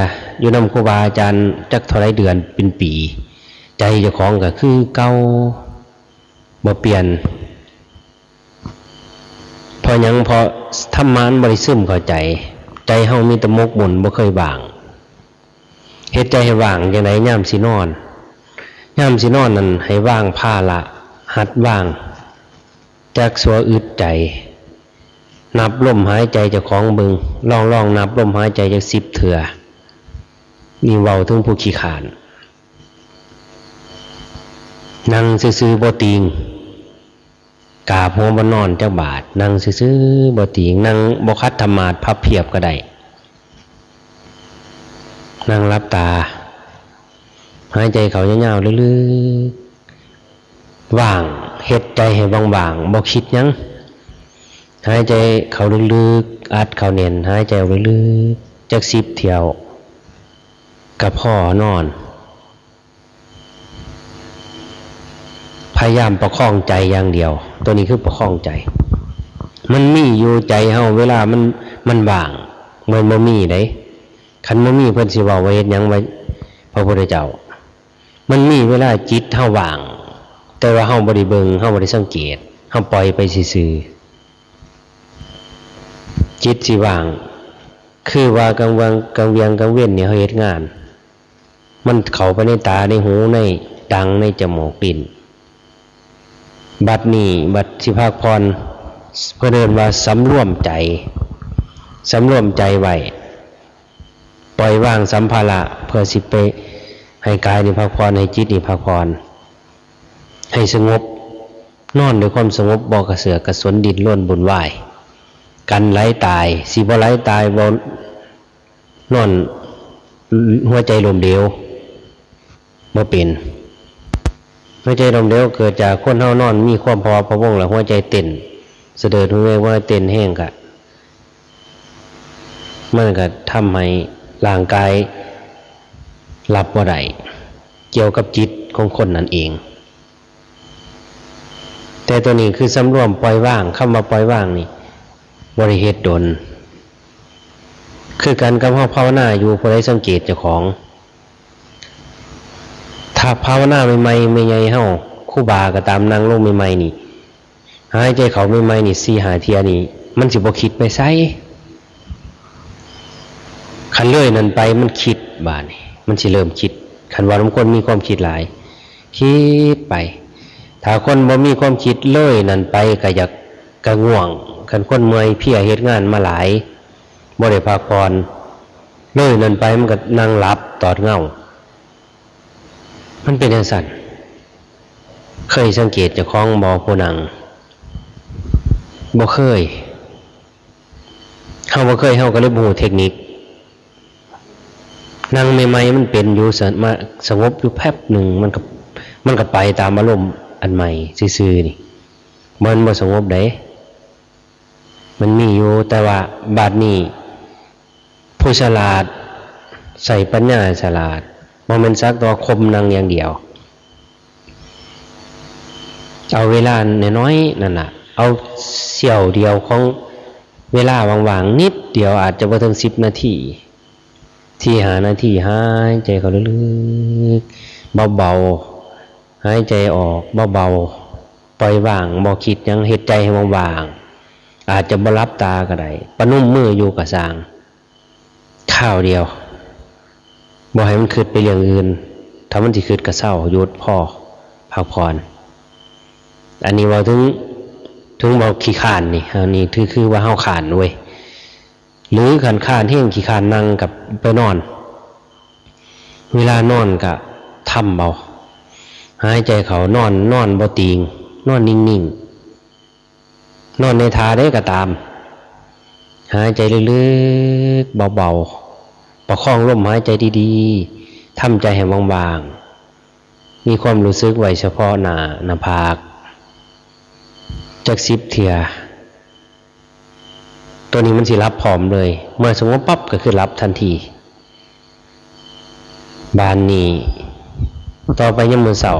ຢູ່ນຳຄູບາອາຈານຈັກເທົ່າໃດເດືອນເປັນປີ ໃຈເຈົ້າຂອງກໍຄືເກົ່າ ບໍ່ປ່ຽນ. ເພາະຫຍັງ? ເພາະທຳມະມັນບໍ່ໄດ້ຊຶມເຂົ້າໃຈ ໃຈເຮົາມີແຕ່ໝົກໝຸ່ນ ບໍ່ເຄີຍວ່າງ. ເຮັດໃຈໃຫ້ວ່າງຈັ່ງໃດ? ຍາມຊິນອນ ຍາມຊິນອນນັ້ນໃຫ້ວາງພາລະ ຫັດວາງ ຈັກຊົ່ວອຶດໃຈ ນັບລົມຫາຍໃຈເຈົ້າຂອງເບິ່ງ ລອງ ລອງນັບລົມຫາຍໃຈຈັກສິບເທື່ອ. ນີ້ເວົ້າເຖິງຜູ້ຂີ້ຄ້ານ. ນັ່ງຊື່ໆ ບໍ່ຕີງ ກາບຫົວບໍ່ນອນຈັກບາດ ນັ່ງຊື່ໆ ບໍ່ຕີງ ນັ່ງບໍ່ຂັດທຳມາດ ພັບພຽບກໍໄດ້ ນັ່ງຫຼັບຕາ ຫາຍໃຈເຂົ້າຍາວໆ ເລິກໆ ວ່າງ ເຮັດໃຈໃຫ້ວ່າງໆ ບໍ່ຄິດຫຍັງ ຫາຍໃຈເຂົ້າເລິກໆ ອັດເຂົ້າແໜ້ນ ຫາຍໃຈອອກເລິກໆ ຈັກສິບຖ້ຽວ ກໍພໍນອນ. ພະຍາຍາມປະຄອງໃຈຢ່າງດຽວ ໂຕນີ້ຄືປະຄອງໃຈ ມັນມີຢູ່ໃຈເຮົາ ເວລາມັນ ມັນວ່າງ ມັນບໍ່ມີເດ້. ຄັນບໍ່ມີເພິ່ນຊິເວົ້າວ່າເຮັດຫຍັງ ວ່າພະພຸດທະເຈົ້າ ມັນມີເວລາຈິດເຮົາວ່າງ ແຕ່ວ່າເຮົາບໍ່ໄດ້ເບິ່ງ ເຮົາບໍ່ໄດ້ສັງເກດ ເຮົາປ່ອຍໄປຊື່ໆ ຈິດຊິວ່າງ ຄືວ່າກາງວັນ ກາງວຽງກາງເວັນນີ້ເຮົາເຮັດງານ ມັນເຂົ້າໄປໃນຕາ ໃນຫູ ໃນດັງ ໃນຈະມູກ ລີ້ນ. ບັດນີ້ ບັດຊິພັກຜ່ອນ ເພິ່ນເອີ້ນວ່າສຳລວມໃຈ ສຳລວມໃຈໄວ້ ປ່ອຍວາງສຳພາລະ ເພື່ອຊິໄປໃຫ້ກາຍນີ້ພັກຜ່ອນ ໃຫ້ຈິດນີ້ພັກຜ່ອນ ໃຫ້ສະຫງົບ ນອນດ້ວຍຄວາມສະຫງົບ ບໍ່ກະເສືອກກະສົນ ດີ້ນລົນວຸ່ນວາຍ ກັນໄຫຼຕາຍ ຊິບໍ່ໄຫຼຕາຍ ບໍ່ ນອນຫົວໃຈລົ້ມເຫຼວ ບໍ່ເປັນ. ຫົວໃຈລົ້ມເຫຼວເກີດຈາກຄົນເຮົານອນມີຄວາມເພາະພະວົງ ແລ້ວຫົວໃຈເຕັ້ນສະເດີດ ຫົວໃຈເຕັ້ນແຮງກະ ມັນກໍທຳໃຫ້ຮ່າງກາຍຮັບບໍ່ໄດ້ ກ່ຽວກັບຈິດຂອງຄົນນັ້ນເອງ. ແຕ່ຕົວນີ້ຄືສຳລວມປ່ອຍວາງ, ຄຳວ່າປ່ອຍວາງນີ້ບໍ່ໄດ້ເຮັດດົນ. ຄືກັນກັບເຮົາພາວະນາຢູ່, ຜູ້ໃດສັງເກດເຈົ້າຂອງ, ຖ້າພາວະນາໃໝ່ໆ ແມ່ໃຫຍ່ເຮົາ, ຄູບາກໍຕາມ, ນັ່ງລົງໃໝ່ໆນີ້, ຫາຍໃຈເຂົ້າໃໝ່ໆນີ້ ສີ່ຫ້າເທື່ອນີ້ ມັນຊິບໍ່ຄິດໄປໃສ. ຄັນເລີຍນັ້ນໄປມັນຄິດ, ບາດນີ້ມັນຊິເລີ່ມຄິດ. ຄັນວ່ານຳຄົນມີຄວາມຄິດຫຼາຍ, ຄິດໄປ. ຖ້າຄົນບໍ່ມີຄວາມຄິດເລີຍນັ້ນໄປ ກໍຢາກ, ກໍງ່ວງ. ຄັນຄົນເມື່ອຍເພຍເຮັດງານມາຫຼາຍ, ບໍ່ໄດ້ພັກຜ່ອນ, ເລີຍນັ້ນໄປມັນກໍນັ່ງຫຼັບຕອດເຫງົາ. ມັນເປັນຈັ່ງຊັ້ນ. ເຄີຍສັງເກດເຈົ້າຂອງບໍ່ ຜູ້ນັ່ງ? ບໍ່ເຄີຍ. ເຮົາບໍ່ເຄີຍ, ເຮົາກໍເລີຍບໍ່ຮູ້ເທັກນິກ. ນັ່ງໃໝ່ໆມັນເປັນຢູ່, ສະ, ມາສະຫງົບຢູ່ແປັບໜຶ່ງ, ມັນກໍ, ມັນກໍໄປຕາມອາລົມອັນໃໝ່ຊື່ໆນີ້. ມັນບໍ່ສະຫງົບເດ້. ມັນມີຢູ່, ແຕ່ວ່າບາດນີ້ ຜູ້ສະຫຼາດໃຊ້ປັນຍາສະຫຼາດ, ບໍ່ແມ່ນສັກແຕ່ວ່າຂົ່ມນັ່ງຢ່າງດຽວ. ເອົາເວລານ້ອຍໆນັ້ນລະ, ເອົາສ່ຽວດຽວຂອງເວລາວ່າງໆນິດດຽວ, ອາດຈະບໍ່ເຖິງສິບນາທີ, ສີ່ຫ້ານາທີ, ຫາຍໃຈເຂົ້າເລິກໆ ເບົາໆ, ຫາຍໃຈອອກເບົາໆ, ປ່ອຍວາງ, ບໍ່ຄິດຫຍັງ, ເຮັດໃຈໃຫ້ວ່າງໆ. ອາດຈະບໍ່ຫຼັບຕາກໍໄດ້, ປະນົມມືຢູ່ກໍຊ່າງ. ຄາວດຽວ, ບໍ່ໃຫ້ມັນຄິດໄປເລື່ອງອື່ນ. ຖ້າມັນຊິຄິດກໍເຊົາ, ຢຸດ, ພໍ, ພັກຜ່ອນ. ອັນນີ້ເວົ້າເຖິງ, ເຖິງເວົ້າຂີ້ຄ້ານນີ້, ອັນນີ້ຖື ຄືວ່າເຮົາຄ້ານເວີຍ. ຫຼືຄັນຄ້ານແຮງ, ຂີ້ຄ້ານນັ່ງ, ກໍໄປນອນ. ເວລານອນກໍທຳເອົາ. ຫາຍໃຈເຂົ້າ, ນອນ, ນອນບໍ່ຕິງ, ນອນນິ່ງໆ. ນອນໃນທ່າໃດກໍຕາມ, ຫາຍໃຈເລິກໆ ເບົາໆ, ປະຄອງລົມຫາຍໃຈດີໆ, ທຳໃຈໃຫ້ວ່າງໆ, ມີຄວາມຮູ້ສຶກໄວ້ສະເພາະໜ້າ, ໜ້າຜາກ, ຈັກສິບເທື່ອ. ຕົວນີ້ມັນຊິຫຼັບພ້ອມເລີຍ. ເມື່ອສະຫງົບປັບກໍຄືຫຼັບທັນທີ. ບາດນີ້ຕໍ່ໄປຍາມມື້ເຊົ້າ,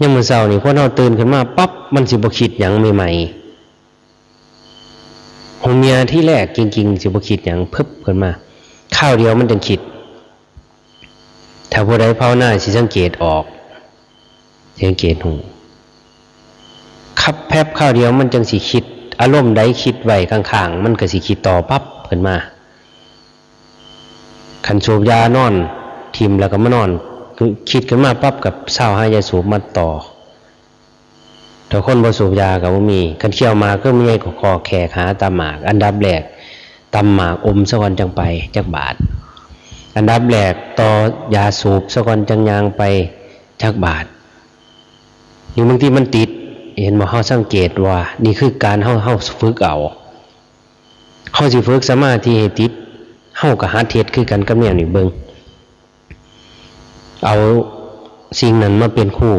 ຍາມມື້ເຊົ້ານີ້ ຄົນເຮົາຕື່ນຂຶ້ນມາປັບ ມັນຊິບໍ່ຄິດຫຍັງໃໝ່ໆ. ຫົວເມຍທີແລກຈິງໆ ຊິບໍ່ຄິດຫຍັງ, ພຶບຂຶ້ນມາ, ຄາວດຽວມັນຈັ່ງຄິດ. ຖ້າຜູ້ໃດພາວະນາຊິສັງເກດອອກ, ສັງເກດຮູ້. ຄັບແພັບຄາວດຽວມັນຈັ່ງຊິຄິດ, ອາລົມໃດຄິດໄວ້ຄ້າງໆ ມັນກໍຊິຄິດຕໍ່ປັບຂຶ້ນມາ. ຄັນສູບຢານອນຖິ້ມແລ້ວກໍມານອນ, ຄິດຂຶ້ນມາປັບກໍຊາວຫາຢາສູບມາຕໍ່. ຖ້າຄົນບໍ່ສູບຢາກໍບໍ່ມີ. ຄັນຂ້ຽວໝາກຄືແມ່ໃຫຍ່ກໍຂໍແຂກຫາຕຳໝາກ. ອັນດັບແລກຕຳໝາກອົມຊະກ່ອນຈັ່ງໄປຈັກບາດ. ອັນດັບແລກຕໍ່ຢາສູບຊະກ່ອນຈັ່ງຍ່າງໄປຈັກບາດ. ຫຼືບາງທີມັນຕິດ, ເຫັນບໍ່? ເຮົາສັງເກດວ່ານີ້ຄືການເຮົາ, ເຮົາຝຶກເອົາ. ເຮົາຊິຝຶກສະມາທິໃຫ້ຕິດ, ເຮົາກໍຫັດເຮັດຄືກັນກັບແນວນີ້ເບິ່ງ. ເອົາສິ່ງນັ້ນມາເປັນຄູ,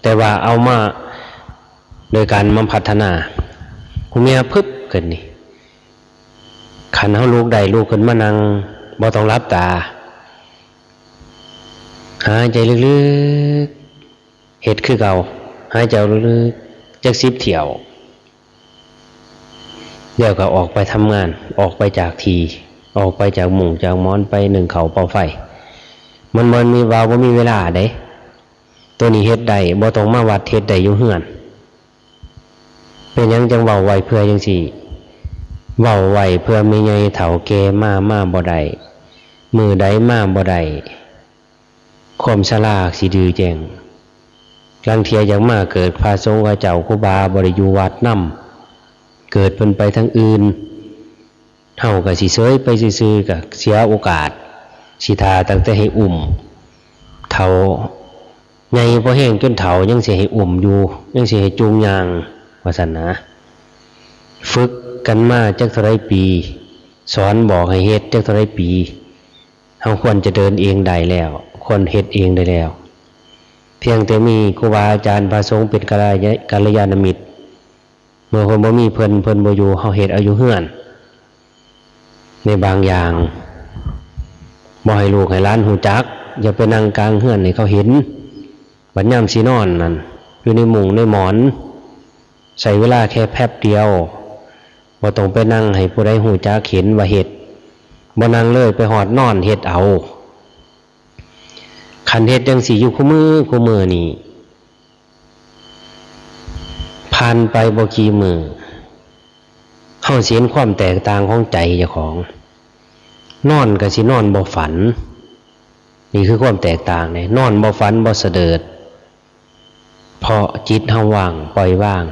ແຕ່ວ່າເອົາມາໂດຍການມາພັດທະນາ. ຜູ້ເມຍພຶບຂຶ້ນນີ້, ຄັນເຮົາລຸກໄດ້, ລຸກຂຶ້ນມານັ່ງ, ບໍ່ຕ້ອງຫຼັບຕາ, ຫາຍໃຈເລິກໆ, ເຮັດຄືເກົ່າ, ຫາຍໃຈອອກເລິກໆ ຈັກສິບຖ້ຽວ. ແລ້ວກໍອອກໄປທຳງານ, ອອກໄປຈາກທີ່, ອອກໄປຈາກມຸ້ງຈາກໝອນ, ໄປໜຶ້ງເຂົ້າເປົ່າໄຟ. ມັນບໍ່ມີວ່າບໍ່ມີເວລາເດ້. ໂຕນີ້ເຮັດໄດ້, ບໍ່ຕ້ອງມາວັດ, ເຮັດໄດ້ຢູ່ເຮືອນ. ເປັນຫຍັງຈັ່ງເວົ້າໄວ້ເພື່ອຈັ່ງຊີ້? ເວົ້າໄວ້ເພື່ອແມ່ໃຫຍ່ເຖົ້າແກ່ມາ, ມາບໍ່ໄດ້. ມື້ໃດມາບໍ່ໄດ້, ຄວາມຊະລາຊິດື້ແຈ້ງ. ລາງເທື່ອຢາກມາເກີດ, ພະສົງເຂົາເຈົ້າ, ຄູບາບໍ່ໄດ້ຢູ່ວັດນຳ, ເກີດເພິ່ນໄປທາງອື່ນ, ເຮົາກໍຊິເສີຍໄປຊື່ໆ, ກໍເສຍໂອກາດ. ຊິຖ້າຕັ້ງແຕ່ໃຫ້ອຸ້ມເຖົ້າ, ໃຫຍ່ພໍແຮງຈົນເຖົ້າຍັງຊິໃຫ້ອຸ້ມຢູ່, ຍັງຊິໃຫ້ຈູງຍ່າງ, ວ່າຊັ້ນນະ. ຝຶກກັນມາຈັກເທົ່າໃດປີ, ສອນບອກໃຫ້ເຮັດຈັກເທົ່າໃດປີ, ເຮົາຄວນຈະເດີນເອງໄດ້ແລ້ວ, ຄວນເຮັດເອງໄດ້ແລ້ວ. ພຽງແຕ່ມີຄູບາອາຈານພະສົງເປັນກັນລະຍານະມິດ. ເມື່ອເພິ່ນບໍ່ມີເພິ່ນ, ເພິ່ນບໍ່ຢູ່, ເຮົາເຮັດເອົາຢູ່ເຮືອນ. ໃນບາງຢ່າງ ບໍ່ໃຫ້ລູກໃຫ້ຫຼານຮູ້ຈັກ, ຢ່າໄປນັ່ງກາງເຮືອນໃຫ້ເຂົາເຫັນ. ບັດຍາມຊິນອນນັ້ນ ຢູ່ໃນມຸ້ງໃນໝອນ ໃຊ້ເວລາແຄ່ແປັບດຽວ, ບໍ່ຕ້ອງໄປນັ່ງໃຫ້ຜູ້ໃດຮູ້ຈັກເຫັນວ່າເຮັດ. ບໍ່ນັ່ງເລີຍ, ໄປຮອດນອນເຮັດເອົາ. ຄັນເຮັດຈັ່ງຊີ້ຢູ່ຄູ່ມື້, ຄູ່ມື້ນີ້ ຜ່ານໄປບໍ່ກີ່ມື້ ເຮົາຊິເຫັນຄວາມແຕກຕ່າງຂອງໃຈເຈົ້າຂອງ. ນອນກໍຊິນອນບໍ່ຝັນ. ນີ້ຄືຄວາມແຕກຕ່າງເດ້. ນອນບໍ່ຝັນ ບໍ່ສະເດີດ ເພາະຈິດເຮົາວ່າງ, ປ່ອຍວາງ.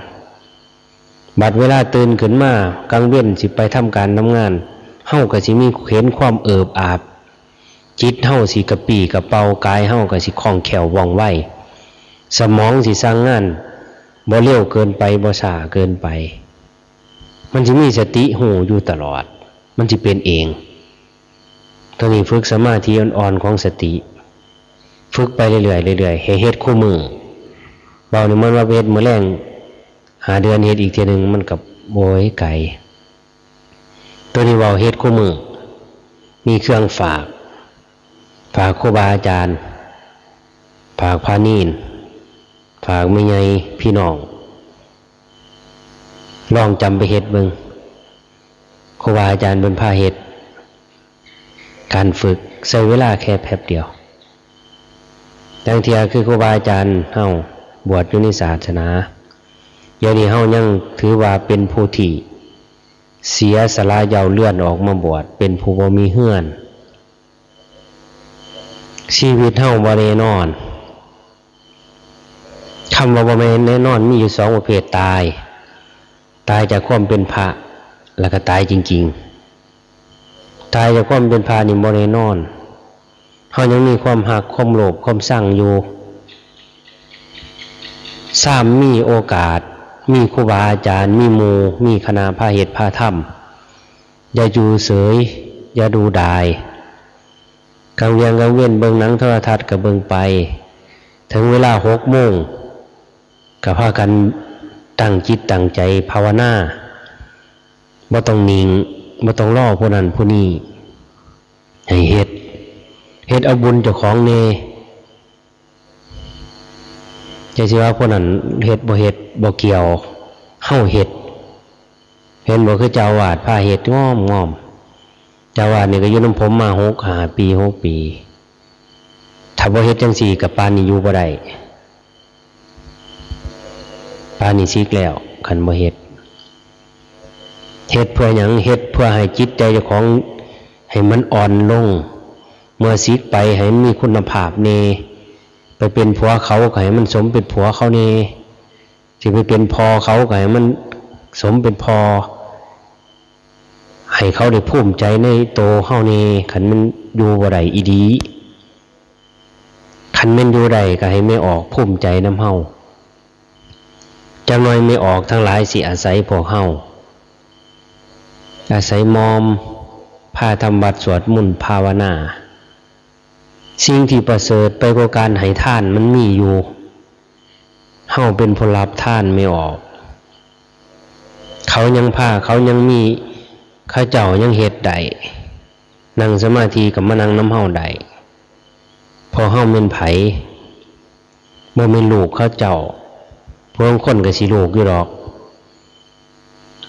ບັດເວລາຕື່ນຂຶ້ນມາກາງເວັນ ຊິໄປທຳການທຳງານ, ເຮົາກໍຊິມີເຫັນຄວາມເອີບອາບ. ຈິດເຮົາຊິກະປີ້ກະເປົາ, ກາຍເຮົາກໍຊິຄ່ອງແຄ້ວວ່ອງໄວ. ສະໝອງຊິສັ່ງງານ ບໍ່ເລັວເກີນໄປ, ບໍ່ຊ້າເກີນໄປ. ມັນຊິມີສະຕິຮູ້ຢູ່ຕະຫຼອດ. ມັນຊິເປັນເອງ. ໂຕນີ້ຝຶກສະມາທິອ່ອນໆຂອງສະຕິ. ຝຶກໄປເລື້ອຍໆ, ເລື້ອຍໆ, ໃຫ້ເຮັດຄູ່ມື້. ເວົ້ານີ້ມັນວ່າເຮັດມື້ແລງ ຫ້າເດືອນເຮັດອີກເທື່ອໜຶ່ງ ມັນກໍ ໂອ້ຍ ໄກ. ໂຕນີ້ເວົ້າເຮັດຄູ່ມື້. ມີເຄື່ອງຝາກ. ຝາກຄູບາອາຈານ, ຝາກພະເນນ, ຝາກແມ່ໃຫຍ່ພີ່ນ້ອງ. ລອງຈຳໄປເຮັດເບິ່ງ. ຄູບາອາຈານເພິ່ນພາເຮັດການຝຶກ ໃຊ້ເວລາແຄ່ແປັບດຽວ. ລາງເທື່ອຄືຄູບາອາຈານເຮົາບວດຢູ່ໃນສາສະໜາ, ດຽວນີ້ເຮົາຍັງຖືວ່າເປັນຜູ້ທີ່ເສຍສະຫຼະເຍົາເລື່ອນອອກມາບວດ, ເປັນຜູ້ບໍ່ມີເຮືອນ. ຊີວິດເຮົາບໍ່ແນ່ນອນ. ຄຳວ່າບໍ່ແມ່ນແນ່ນອນມີຢູ່ສອງປະເພດ, ຕາຍ, ຕາຍຈາກຄວາມເປັນພະ ແລ້ວກໍຕາຍຈິງໆ. ຕາຍຈາກຄວາມເປັນພະນີ້ບໍ່ແນ່ນອນ. ເຮົາຍັງມີຄວາມຮັກ, ຄວາມໂລບ, ຄວາມຊັງຢູ່. ຊາມມີໂອກາດ, ມີຄູບາອາຈານ, ມີໝູ່, ມີຄະນະພາເຮັດພາທຳ. ຢ່າຢູ່ເສີຍ, ຢ່າດູດາຍ. ກາງວຽງກາງເວັນເບິ່ງໜັງໂທລະທັດກໍເບິ່ງໄປ. ເຖິງເວລາຫົກໂມງ ກໍພາກັນຕັ້ງຈິດຕັ້ງໃຈພາວະນາ. ບໍ່ຕ້ອງນິ່ງ, ບໍ່ຕ້ອງລໍຜູ້ນັ້ນຜູ້ນີ້. ໃຫ້ເຮັດ, ເຮັດເອົາບຸນເຈົ້າຂອງແດ່. ຢ່າຊິວ່າຜູ້ນັ້ນເຮັດບໍ່ເຮັດບໍ່ກ່ຽວ, ເຮົາເຮັດ. ເຫັນບໍ່ ຄືເຈົ້າອາວາດພາເຮັດງອມໆ. ເຈົ້າອາວາດນີ້ກໍຢູ່ນຳຜົມມາຫົກຫ້າປີ, ຫົກປີ. ຖ້າບໍ່ເຮັດຈັ່ງຊີ້ ກໍປານນີ້ຢູ່ບໍ່ໄດ້. ປານນີ້ສິກແລ້ວ ຄັນບໍ່ເຮັດ. ເຮັດເພື່ອຫຍັງ? ເຮັດເພື່ອໃຫ້ຈິດໃຈເຈົ້າຂອງໃຫ້ມັນອ່ອນລົງ. ເມື່ອສິກໄປໃຫ້ມັນມີຄຸນນະພາບແດ່. ໄປເປັນຜົວເຂົາກໍໃຫ້ມັນສົມເປັນຜົວເຂົາແດ່. ຊິໄປເປັນພໍ່ເຂົາກໍໃຫ້ມັນສົມເປັນພໍ່. ໃຫ້ເຂົາໄດ້ພູມໃຈໃນໂຕເຮົາແດ່. ຄັນມັນຢູ່ບໍ່ໄດ້ອີ່ຫຼີ, ຄັນແມ່ນຢູ່ໄດ້ກໍໃຫ້ແມ່ອອກພູມໃຈນຳເຮົາ. ຈັກໜ່ອຍແມ່ອອກທັງຫຼາຍຊິອາໄສພວກເຮົາ, ອາໄສໝ່ອມ, ພາທຳວັດ, ສວດມົນ, ພາວະນາ. ສິ່ງທີ່ປະເສີດໄປກວ່າການໃຫ້ທານມັນມີຢູ່. ເຮົາເປັນຜູ້ຮັບທານແມ່ອອກ. ເຂົາຍັງພາ, ເຂົາຍັງມີ, ເຂົາເຈົ້າຍັງເຮັດໄດ້. ນັ່ງສະມາທິກໍມານັ່ງນຳເຮົາໄດ້. ເພາະເຮົາແມ່ນໃຜ? ບໍ່ແມ່ນລູກເຂົາເຈົ້າ. ຜູ້ລາງຄົນກໍຊິລູກຢູ່ດອກ.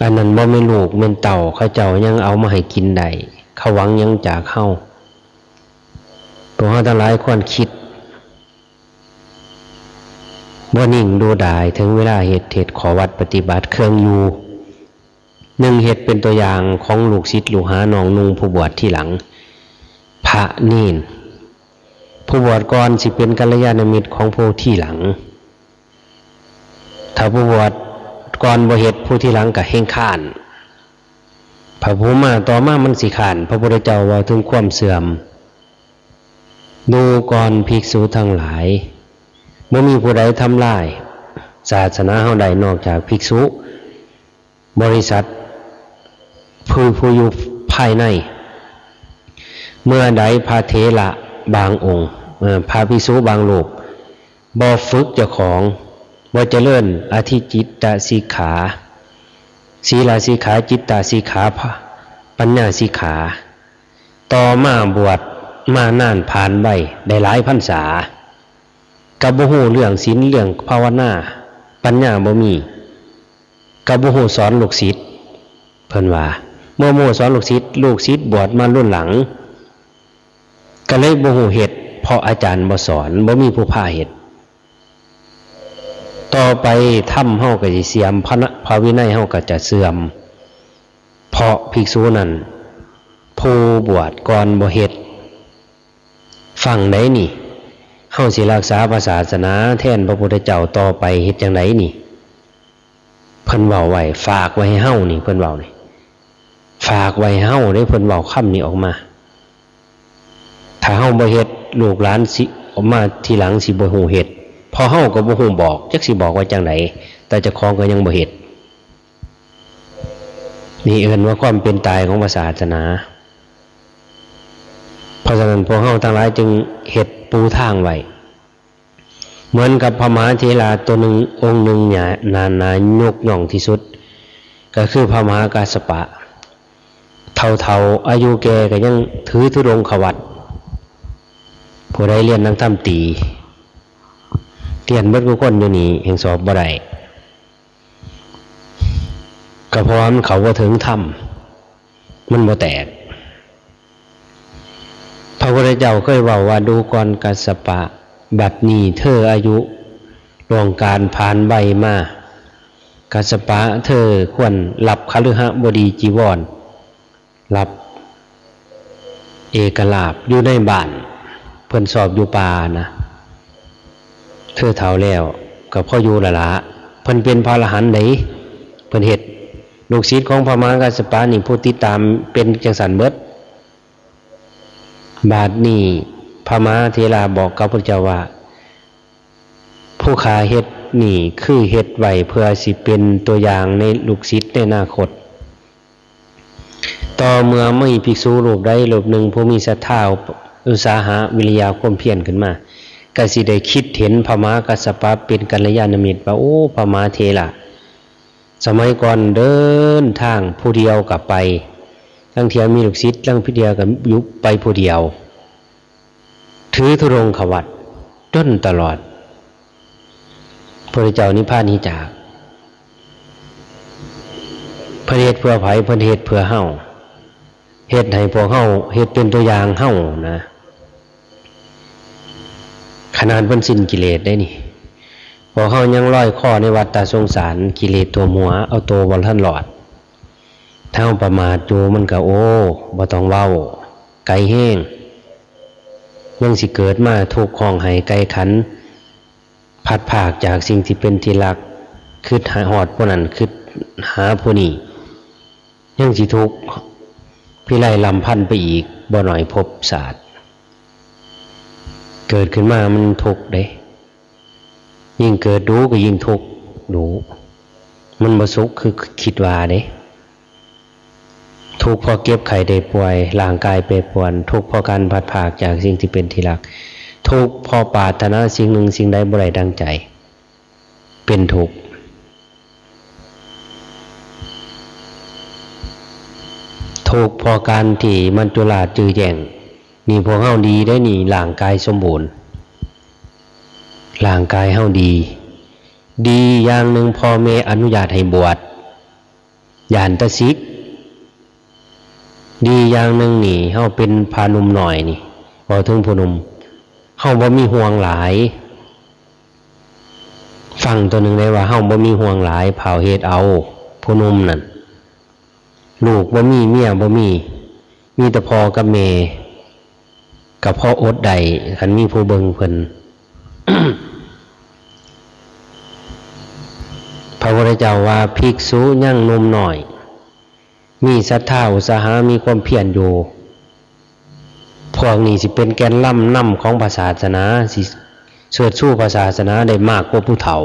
ອັນນັ້ນບໍ່ແມ່ນລູກແມ່ນເຕົ້າ, ເຂົາເຈົ້າຍັງເອົາມາໃຫ້ກິນໄດ້. ເຂົາຫວັງຫຍັງຈາກເຮົາ? ພວກເຮົາທັງຫຼາຍຄວນຄິດ. ບໍ່ນິ່ງດູດາຍ, ເຖິງເວລາເຮັດ, ເຮັດຂໍ້ວັດປະຕິບັດເຄື່ອງຢູ່. ໜຶ່ງ, ເຮັດເປັນຕົວຢ່າງຂອງລູກສິດລູກຫາ, ນ້ອງນຸ່ງ, ຜູ້ບວດທີຫຼັງ, ພະເນນ. ຜູ້ບວດກ່ອນຊິເປັນກັນລະຍານະມິດຂອງຜູ້ທີຫຼັງ. ຖ້າຜູ້ບວດກ່ອນບໍ່ເຮັດ, ຜູ້ທີຫຼັງກໍແຮ່ງຄ້ານ. ພະຜູ້ມາຕໍ່ມາມັນຊິຄ້ານ. ພະພຸດທະເຈົ້າເວົ້າເຖິງຄວາມເສື່ອມ. ດູກ່ອນ ພິກສຸທັງຫຼາຍ, ບໍ່ມີຜູ້ໃດທຳລາຍສາສະໜາເຮົາໄດ້ນອກຈາກພິກສຸບໍລິສັດ ຜູ້ ຜູ້ຢູ່ພາຍໃນ. ເມື່ອໃດພະເຖລະບາງອົງ, ເອີ ພະພິກສຸບາງຮູບ ບໍ່ຝຶກເຈົ້າຂອງ, ບໍ່ຈະເລີນອະທິຈິດຕະສິກຂາ, ສີລະສິກຂາ, ຈິດຕະສິກຂາ, ປະ ປັນຍາສິກຂາ. ຕໍ່ມາບວດມານານຜ່ານໄວໄດ້ຫຼາຍພັນສາ ກໍບໍ່ຮູ້ເລື່ອງສິນເລື່ອງພາວະນາ ປັນຍາບໍ່ມີ ກໍບໍ່ຮູ້ສອນລູກສິດ ເພິ່ນວ່າ ເມື່ອບໍ່ຮູ້ສອນລູກສິດ ລູກສິດບວດມາລຸນຫຼັງ ກໍເລີຍບໍ່ຮູ້ເຮັດ ເພາະອາຈານບໍ່ສອນ ບໍ່ມີຜູ້ພາເຮັດ. ຕໍ່ໄປທຳເຮົາກໍຊິເສື່ອມ ພະນະ ພະວິໄນເຮົາກໍຈະເສື່ອມ ເພາະພິກສຸນັ້ນ ຜູ້ບວດກ່ອນບໍ່ເຮັດ. ຟັງໄດ໋ນີ້ ເຮົາຊິຮັກສາພະສາສະໜາແທນພະພຸດທະເຈົ້າຕໍ່ໄປເຮັດຈັ່ງໃດນີ້? ເພິ່ນເວົ້າໄວ້ ຝາກໄວ້ໃຫ້ເຮົານີ້ ເພິ່ນເວົ້ານີ້ ຝາກໄວ້ໃຫ້ເຮົາເດ້ ເພິ່ນເວົ້າຄຳນີ້ອອກມາ. ຖ້າເຮົາບໍ່ເຮັດ ລູກຫຼານຊິ ອອກມາທີຫຼັງຊິບໍ່ຮູ້ເຮັດ ເພາະເຮົາກໍບໍ່ຮູ້ບອກ ຈັກຊິບອກວ່າຈັ່ງໃດ ແຕ່ເຈົ້າຂອງກໍຍັງບໍ່ເຮັດ. ນີ້ເອີ້ນວ່າຄວາມເປັນຕາຍຂອງພະສາສະໜາ. ເພາະສະນັ້ນ ພວກເຮົາທັງຫຼາຍຈຶ່ງເຮັດປູທາງໄວ້ ເໝືອນກັບພະມະຫາເຖລາຕົວໜຶ່ງ ອົງໜຶ່ງ ໜ້າ ໜ້າຍົກຍ້ອງທີ່ສຸດ ກໍຄືພະມະຫາກັດສະປະ. ເຖົ້າໆ ອາຍຸແກ່ກໍຍັງຖືທຸດົງຄະວັດ. ຜູ້ໃດຮຽນນັກທຳຕີ ຮຽນເບິດທຸກຄົນຢູ່ນີ້ ແຮ່ງສອບບໍ່ໄດ້ ກໍເພາະວ່າມັນເຂົ້າບໍ່ເຖິງທຳ ມັນບໍ່ແຕກ. ພະພຸດທະເຈົ້າເຄີຍເວົ້າວ່າ ດູກ່ອນກັດສະປະ ບັດນີ້ເທີອາຍຸລ່ວງການຜ່ານໄວມາ ກັດສະປະ ເທີຄວນລັບຄະລືຫະບໍດີຈີວອນ ລັບເອກະລາບຢູ່ໃນບ້ານ ເພິ່ນຊອບຢູ່ປ່ານະ. ເທີເຖົ້າແລ້ວກໍພໍຢູ່ລະລະ ເພິ່ນເປັນພະອະລະຫັນໃດ ເພິ່ນເຮັດ ລູກສິດຂອງພະມະຫາກັດສະປະນີ້ ຜູ້ຕິດຕາມເປັນຈັ່ງຊັ້ນເບິດ. ບາດນີ້ພະມະຫາເຖລາບອກກັບພະເຈົ້າວ່າ ຜູ້ຂ້າເຮັດນີ້ຄືເຮັດໄວ້ເພື່ອຊິເປັນຕົວຢ່າງໃນລູກສິດໃນອະນາຄົດ. ຕໍ່ເມື່ອມີພິກສຸຮູບໃດຮູບໜຶ່ງ ຜູ້ມີສັດທາ ອຸດສາຫະ ວິລິຍະ ຄວາມພຽນຂຶ້ນມາ ກໍຊິໄດ້ຄິດເຫັນພະມະຫາກັດສະປະເປັນກັນລະຍານະມິດວ່າ ໂອ້ ພະມະຫາເຖລາ ສະໄໝກ່ອນເດີນທາງຜູ້ດຽວກໍໄປ ລາງເທື່ອມີລູກສິດ ລາງເທື່ອກໍຢູ່ໄປຜູ້ດຽວ ຖືທຸດົງຄະວັດຈົນຕະຫຼອດ ພະພຸດທະເຈົ້ານິບພານໜີຈາກ. ເພິ່ນເຮັດເພື່ອໃຜ? ເພິ່ນເຮັດເພື່ອເຮົາ ເຮັດໃຫ້ພວກເຮົາ ເຮັດເປັນຕົວຢ່າງເຮົານະ. ຂະໜາດເພິ່ນສິ້ນກິເລດໄດ໋ນີ້ ພວກເຮົາຍັງລອຍຄໍໃນວັດຕະສົງສານ ກິເລດຖ້ວມຫົວ ເອົາໂຕບໍ່ທັນລອດ. ຖ້າເຮົາປະໝາດຢູ່ ມັນກໍ ໂອ້ ບໍ່ຕ້ອງເວົ້າ ໄກແຮງ ຍັງຊິເກີດມາທຸກຮ້ອງໄຫ້ໄກ່ຂັນ ພັດພາກຈາກສິ່ງທີ່ເປັນທີ່ຮັກ ຄຶດຫາຮອດຜູ້ນັ້ນ ຄຶດຫາຜູ້ນີ້ ຍັງຊິທຸກພິໄລລຳພັນໄປອີກບໍ່ໜ້ອຍພົບຊາດ. ເກີດຂຶ້ນມາມັນທຸກເດ້ ຍິ່ງເກີດດູກໍຍິ່ງທຸກດູ ມັນບໍ່ສຸກຄືຄິດວ່າເດ້. ທຸກເພາະເຈັບໄຂ້ໄດ້ປ່ວຍ, ຮ່າງກາຍແປປວນ, ທຸກເພາະການພັດພາກຈາກສິ່ງທີ່ເປັນທີ່ຮັກ, ທຸກເພາະປາດຖະໜາສິ່ງໜຶ່ງສິ່ງໃດບໍ່ໄດ້ດັ່ງໃຈ, ເປັນທຸກ. ທຸກເພາະການທີ່ມັນຈຸລາດຈື່ແຈ້ງ. ນີ້ພວກເຮົາດີເດ້ນີ້, ຮ່າງກາຍສົມບູນ, ຮ່າງກາຍເຮົາດີ. ດີຢ່າງໜຶ່ງ, ພໍ່ແມ່ອະນຸຍາດໃຫ້ບວດ. ຢ້ານແຕ່ສິກ. ດີຢ່າງໜຶ່ງນີ້ ເຮົາເປັນພະໜຸ່ມນ້ອຍນີ້, ເວົ້າເຖິງຜູ້ໜຸ່ມ, ເຮົາບໍ່ມີຫ່ວງຫຼາຍ. ຟັງຕົວໜຶ່ງໄດ້ວ່າ ເຮົາບໍ່ມີຫ່ວງຫຼາຍ, ພາວເຮັດເອົາ. ຜູ້ໜຸ່ມນັ້ນ ລູກບໍ່ມີ, ເມຍບໍ່ມີ, ມີແຕ່ພໍ່ກັບແມ່. ກໍພໍອົດໄດ້ ຄັນມີຜູ້ເບິ່ງເພິ່ນ. ພະພຸດທະເຈົ້າວ່າ ພິກສຸຍັງໜຸ່ມນ້ອຍ ມີສັດທາອຸດສາຫະ ມີຄວາມພຽນຢູ່, ພວກນີ້ຊິເປັນແກນລຳນຳຂອງພະສາສະໜາ, ຊິເຊີດຊູພະສາສະໜາໄດ້ມາກກວ່າຜູ້ເຖົ້າ.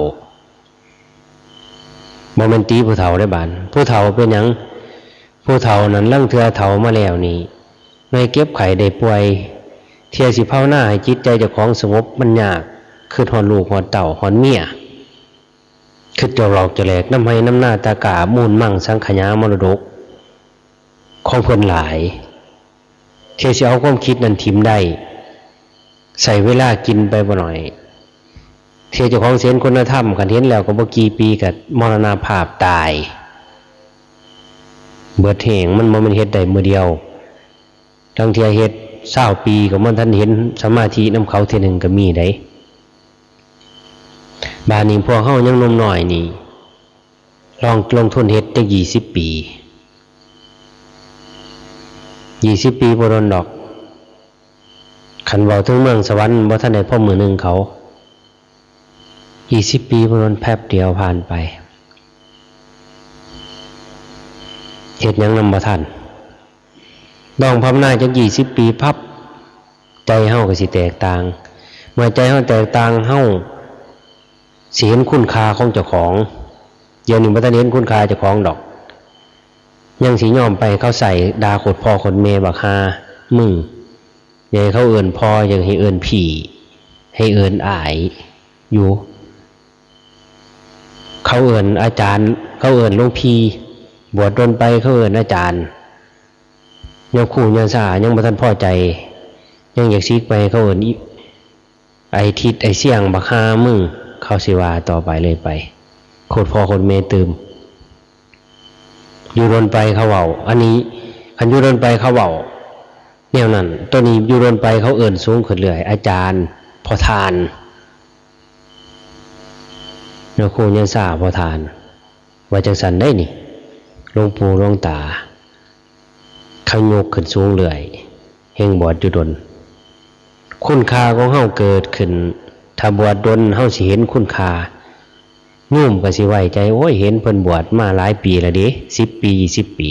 ບໍ່ແມ່ນຕິຜູ້ເຖົ້າເດ້ບາດ. ຜູ້ເຖົ້າເປັນຫຍັງ? ຜູ້ເຖົ້ານັ້ນ ລາງເທື່ອເຖົ້າມາແລ້ວນີ້ ໜ່ວຍເຈັບໄຂ້ໄດ້ປ່ວຍ, ເທື່ອຊິພາວະນາໃຫ້ຈິດໃຈເຈົ້າຂອງສະຫງົບມັນຍາກ, ຄິດຮອດລູກຮອດເຕົ້າຮອດເມຍ, ຄິດຈອກຫຼອກຈະແຫຼກ, ນຳໄຮ່ນຳນາຕາກ້າ, ມູນມັງສັງຂະຫຍາ ມໍລະດົກ. ຂອງເພິ່ນຫຼາຍ ເທື່ອຊິເອົາຄວາມຄິດນັ້ນຖິ້ມໄດ້ ໃຊ້ເວລາກິນໄປບໍ່ໜ້ອຍ ເທື່ອເຈົ້າຂອງເຫັນຄຸນນະທຳ ຄັນເຫັນແລ້ວກໍບໍ່ກີ່ປີກໍມໍລະນະພາບຕາຍ ເບິດແຮງ ມັນບໍ່ແມ່ນເຮັດໄດ້ມື້ດຽວ ລາງເທື່ອເຮັດຊາວປີກໍບໍ່ທັນເຫັນສະມາທິນຳເຂົາເທື່ອໜຶ່ງກໍມີໄດ໋. ບາດນີ້ພວກເຮົາຍັງໜຸ່ມນ້ອຍນີ້ ລອງລົງທຶນເຮັດຈັກ ยี่สิบ ປີ ยี่สิบ ປີບໍ່ດົນດອກ ຄັນເວົ້າເຖິງເມືອງສະຫວັນ ບໍ່ທັນໄດ້ພໍມື້ໜຶ່ງເຂົາ ยี่สิบ ປີບໍ່ດົນ ແປັບດຽວຜ່ານໄປ ເຮັດຫຍັງນຳບໍ່ທັນ. ລອງພາວະນາຈັກ ยี่สิบ ປີ ພັບ ໃຈເຮົາກໍຊິແຕກຕ່າງ ເມື່ອໃຈເຮົາແຕກຕ່າງ ເຮົາຊິເຫັນຄຸນຄ່າຂອງເຈົ້າຂອງ ດຽວນີ້ບໍ່ທັນເຫັນຄຸນຄ່າເຈົ້າຂອງດອກ ຍັງຊິຍອມໄປໃຫ້ເຂົາໃສ່ ດ່າໂຄດພໍ່ໂຄດແມ່ ບັກຫ່າມຶງ ຢ່າໃຫ້ເຂົາເອີ້ນພໍ່ ຢາກໃຫ້ເອີ້ນພີ່ ໃຫ້ເອີ້ນອ້າຍຢູ່ ເຂົາເອີ້ນອາຈານ ເຂົາເອີ້ນຫຼວງພີ່ ບວດດົນໄປເຂົາເອີ້ນອາຈານ ຍາຄູຍາຊາຍັງບໍ່ທັນພໍໃຈ ຍັງຢາກສິກໄປ ເຂົາເອີ້ນອີ ໄອ້ທິດໄອ້ຊຽງ ບັກຫ່າມຶງ ເຂົາຊິວ່າຕໍ່ໄປເລີຍໄປ ໂຄດພໍ່ໂຄດແມ່ຕື່ມ ຢູ່ດົນໄປເຂົາເວົ້າ ອັນນີ້ ຄັນຢູ່ດົນໄປເຂົາເວົ້າແນວນັ້ນ ໂຕນີ້ຢູ່ດົນໄປເຂົາເອີ້ນສູງຂຶ້ນເລື້ອຍ ອາຈານ ພໍ່ທ່ານ ຍາຄູຍາຊາ ພໍ່ທ່ານ ວ່າຈັ່ງຊັ້ນໄດ໋ນີ້ ຫຼວງປູ່ຫຼວງຕາ ເຂົາຍົກຂຶ້ນສູງເລື້ອຍ ແຮ່ງບວດຢູ່ດົນ ຄຸນຄ່າຂອງເຮົາເກີດຂຶ້ນ ຖ້າບວດດົນເຮົາຊິເຫັນຄຸນຄ່າ ໂຍມກໍຊິໄວ້ໃຈ ໂອ້ຍ ເຫັນເພິ່ນບວດມາຫຼາຍປີແລ້ວເດ້ ສິບປີ ยี่สิบ ປີ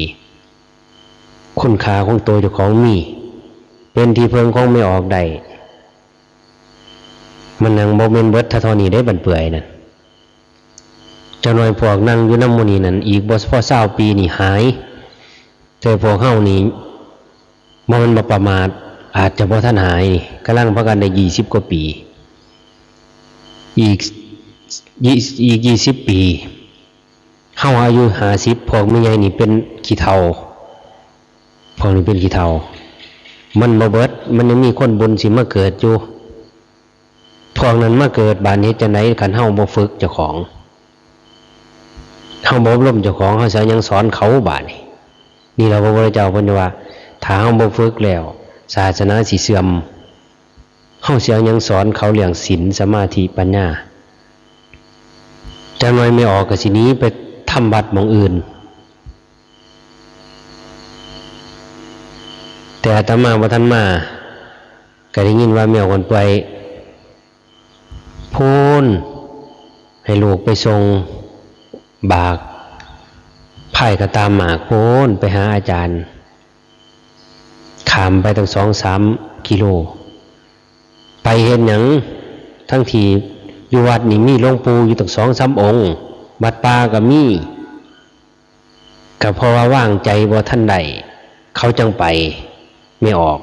ຄຸນຄ່າຂອງໂຕເຈົ້າຂອງມີ ເປັນທີ່ເພິ່ງຂອງແມ່ອອກໄດ້ ມັນຍັງບໍ່ແມ່ນເບິດເທົ່ານີ້ເດ້ ບັ້ນເປືອຍນັ້ນ ຈັກໜ້ອຍພວກນັ່ງຢູ່ນຳໝູ່ນີ້ນັ້ນ ອີກບໍ່ພໍຊາວປີນີ້ຫາຍ ແຕ່ພວກເຮົານີ້ບໍ່ແມ່ນບໍ່ປະໝາດ ອາດຈະບໍ່ທັນຫາຍ ກຳລັງພາກັນໄດ້ ยี่สิบ ກວ່າປີ ອີກ ອີກ ยี่สิบ ປີ ເຮົາອາຍຸ ห้าสิบ ພວກແມ່ໃຫຍ່ນີ້ເປັນຂີ້ເຖົ້າ ພວກນີ້ເປັນຂີ້ເຖົ້າ ມັນບໍ່ເບິດ ມັນຍັງມີຄົນບຸນຊິມາເກີດຢູ່ ພວກນັ້ນມາເກີດ ບາດນີ້ເຮັດຈັ່ງໃດ ຄັນເຮົາບໍ່ຝຶກເຈົ້າຂອງ ເຮົາບໍ່ອົບຮົມເຈົ້າຂອງ ເຮົາຊິເອົາຫຍັງສອນເຂົາບາດນີ້ ນີ້ລະພະພຸດທະເຈົ້າເພິ່ນວ່າ ຖ້າເຮົາບໍ່ຝຶກແລ້ວ ສາສະໜາຊິເສື່ອມ ເຮົາຊິເອົາຫຍັງສອນເຂົາເລື່ອງສິນ ສະມາທິ ປັນຍາ ຈັກໜ້ອຍແມ່ອອກກໍຊິໜີໄປທຳວັດໝ່ອງອື່ນ ແຕ່ອາດຕະມາບໍ່ທັນມາ ກໍໄດ້ຍິນວ່າແມ່ອອກວັນປ່ວຍ ພຸ້ນ ໃຫ້ລູກໄປສົ່ງບາກ ພາຍກະຕາໝາກພຸ້ນ ໄປຫາອາຈານ ຂ້າມໄປຕັ້ງສອງສາມກິໂລ ໄປເຮັດຫຍັງ ທັງທີ່ຢູ່ວັດນີ້ມີຫຼວງປູ່ຢູ່ຕັ້ງສອງສາມອົງ ວັດປ່າກໍມີ ກໍເພາະວ່າວາງໃຈບໍ່ທັນໄດ້ ເຂົາຈັ່ງໄປ ແມ່ອອກ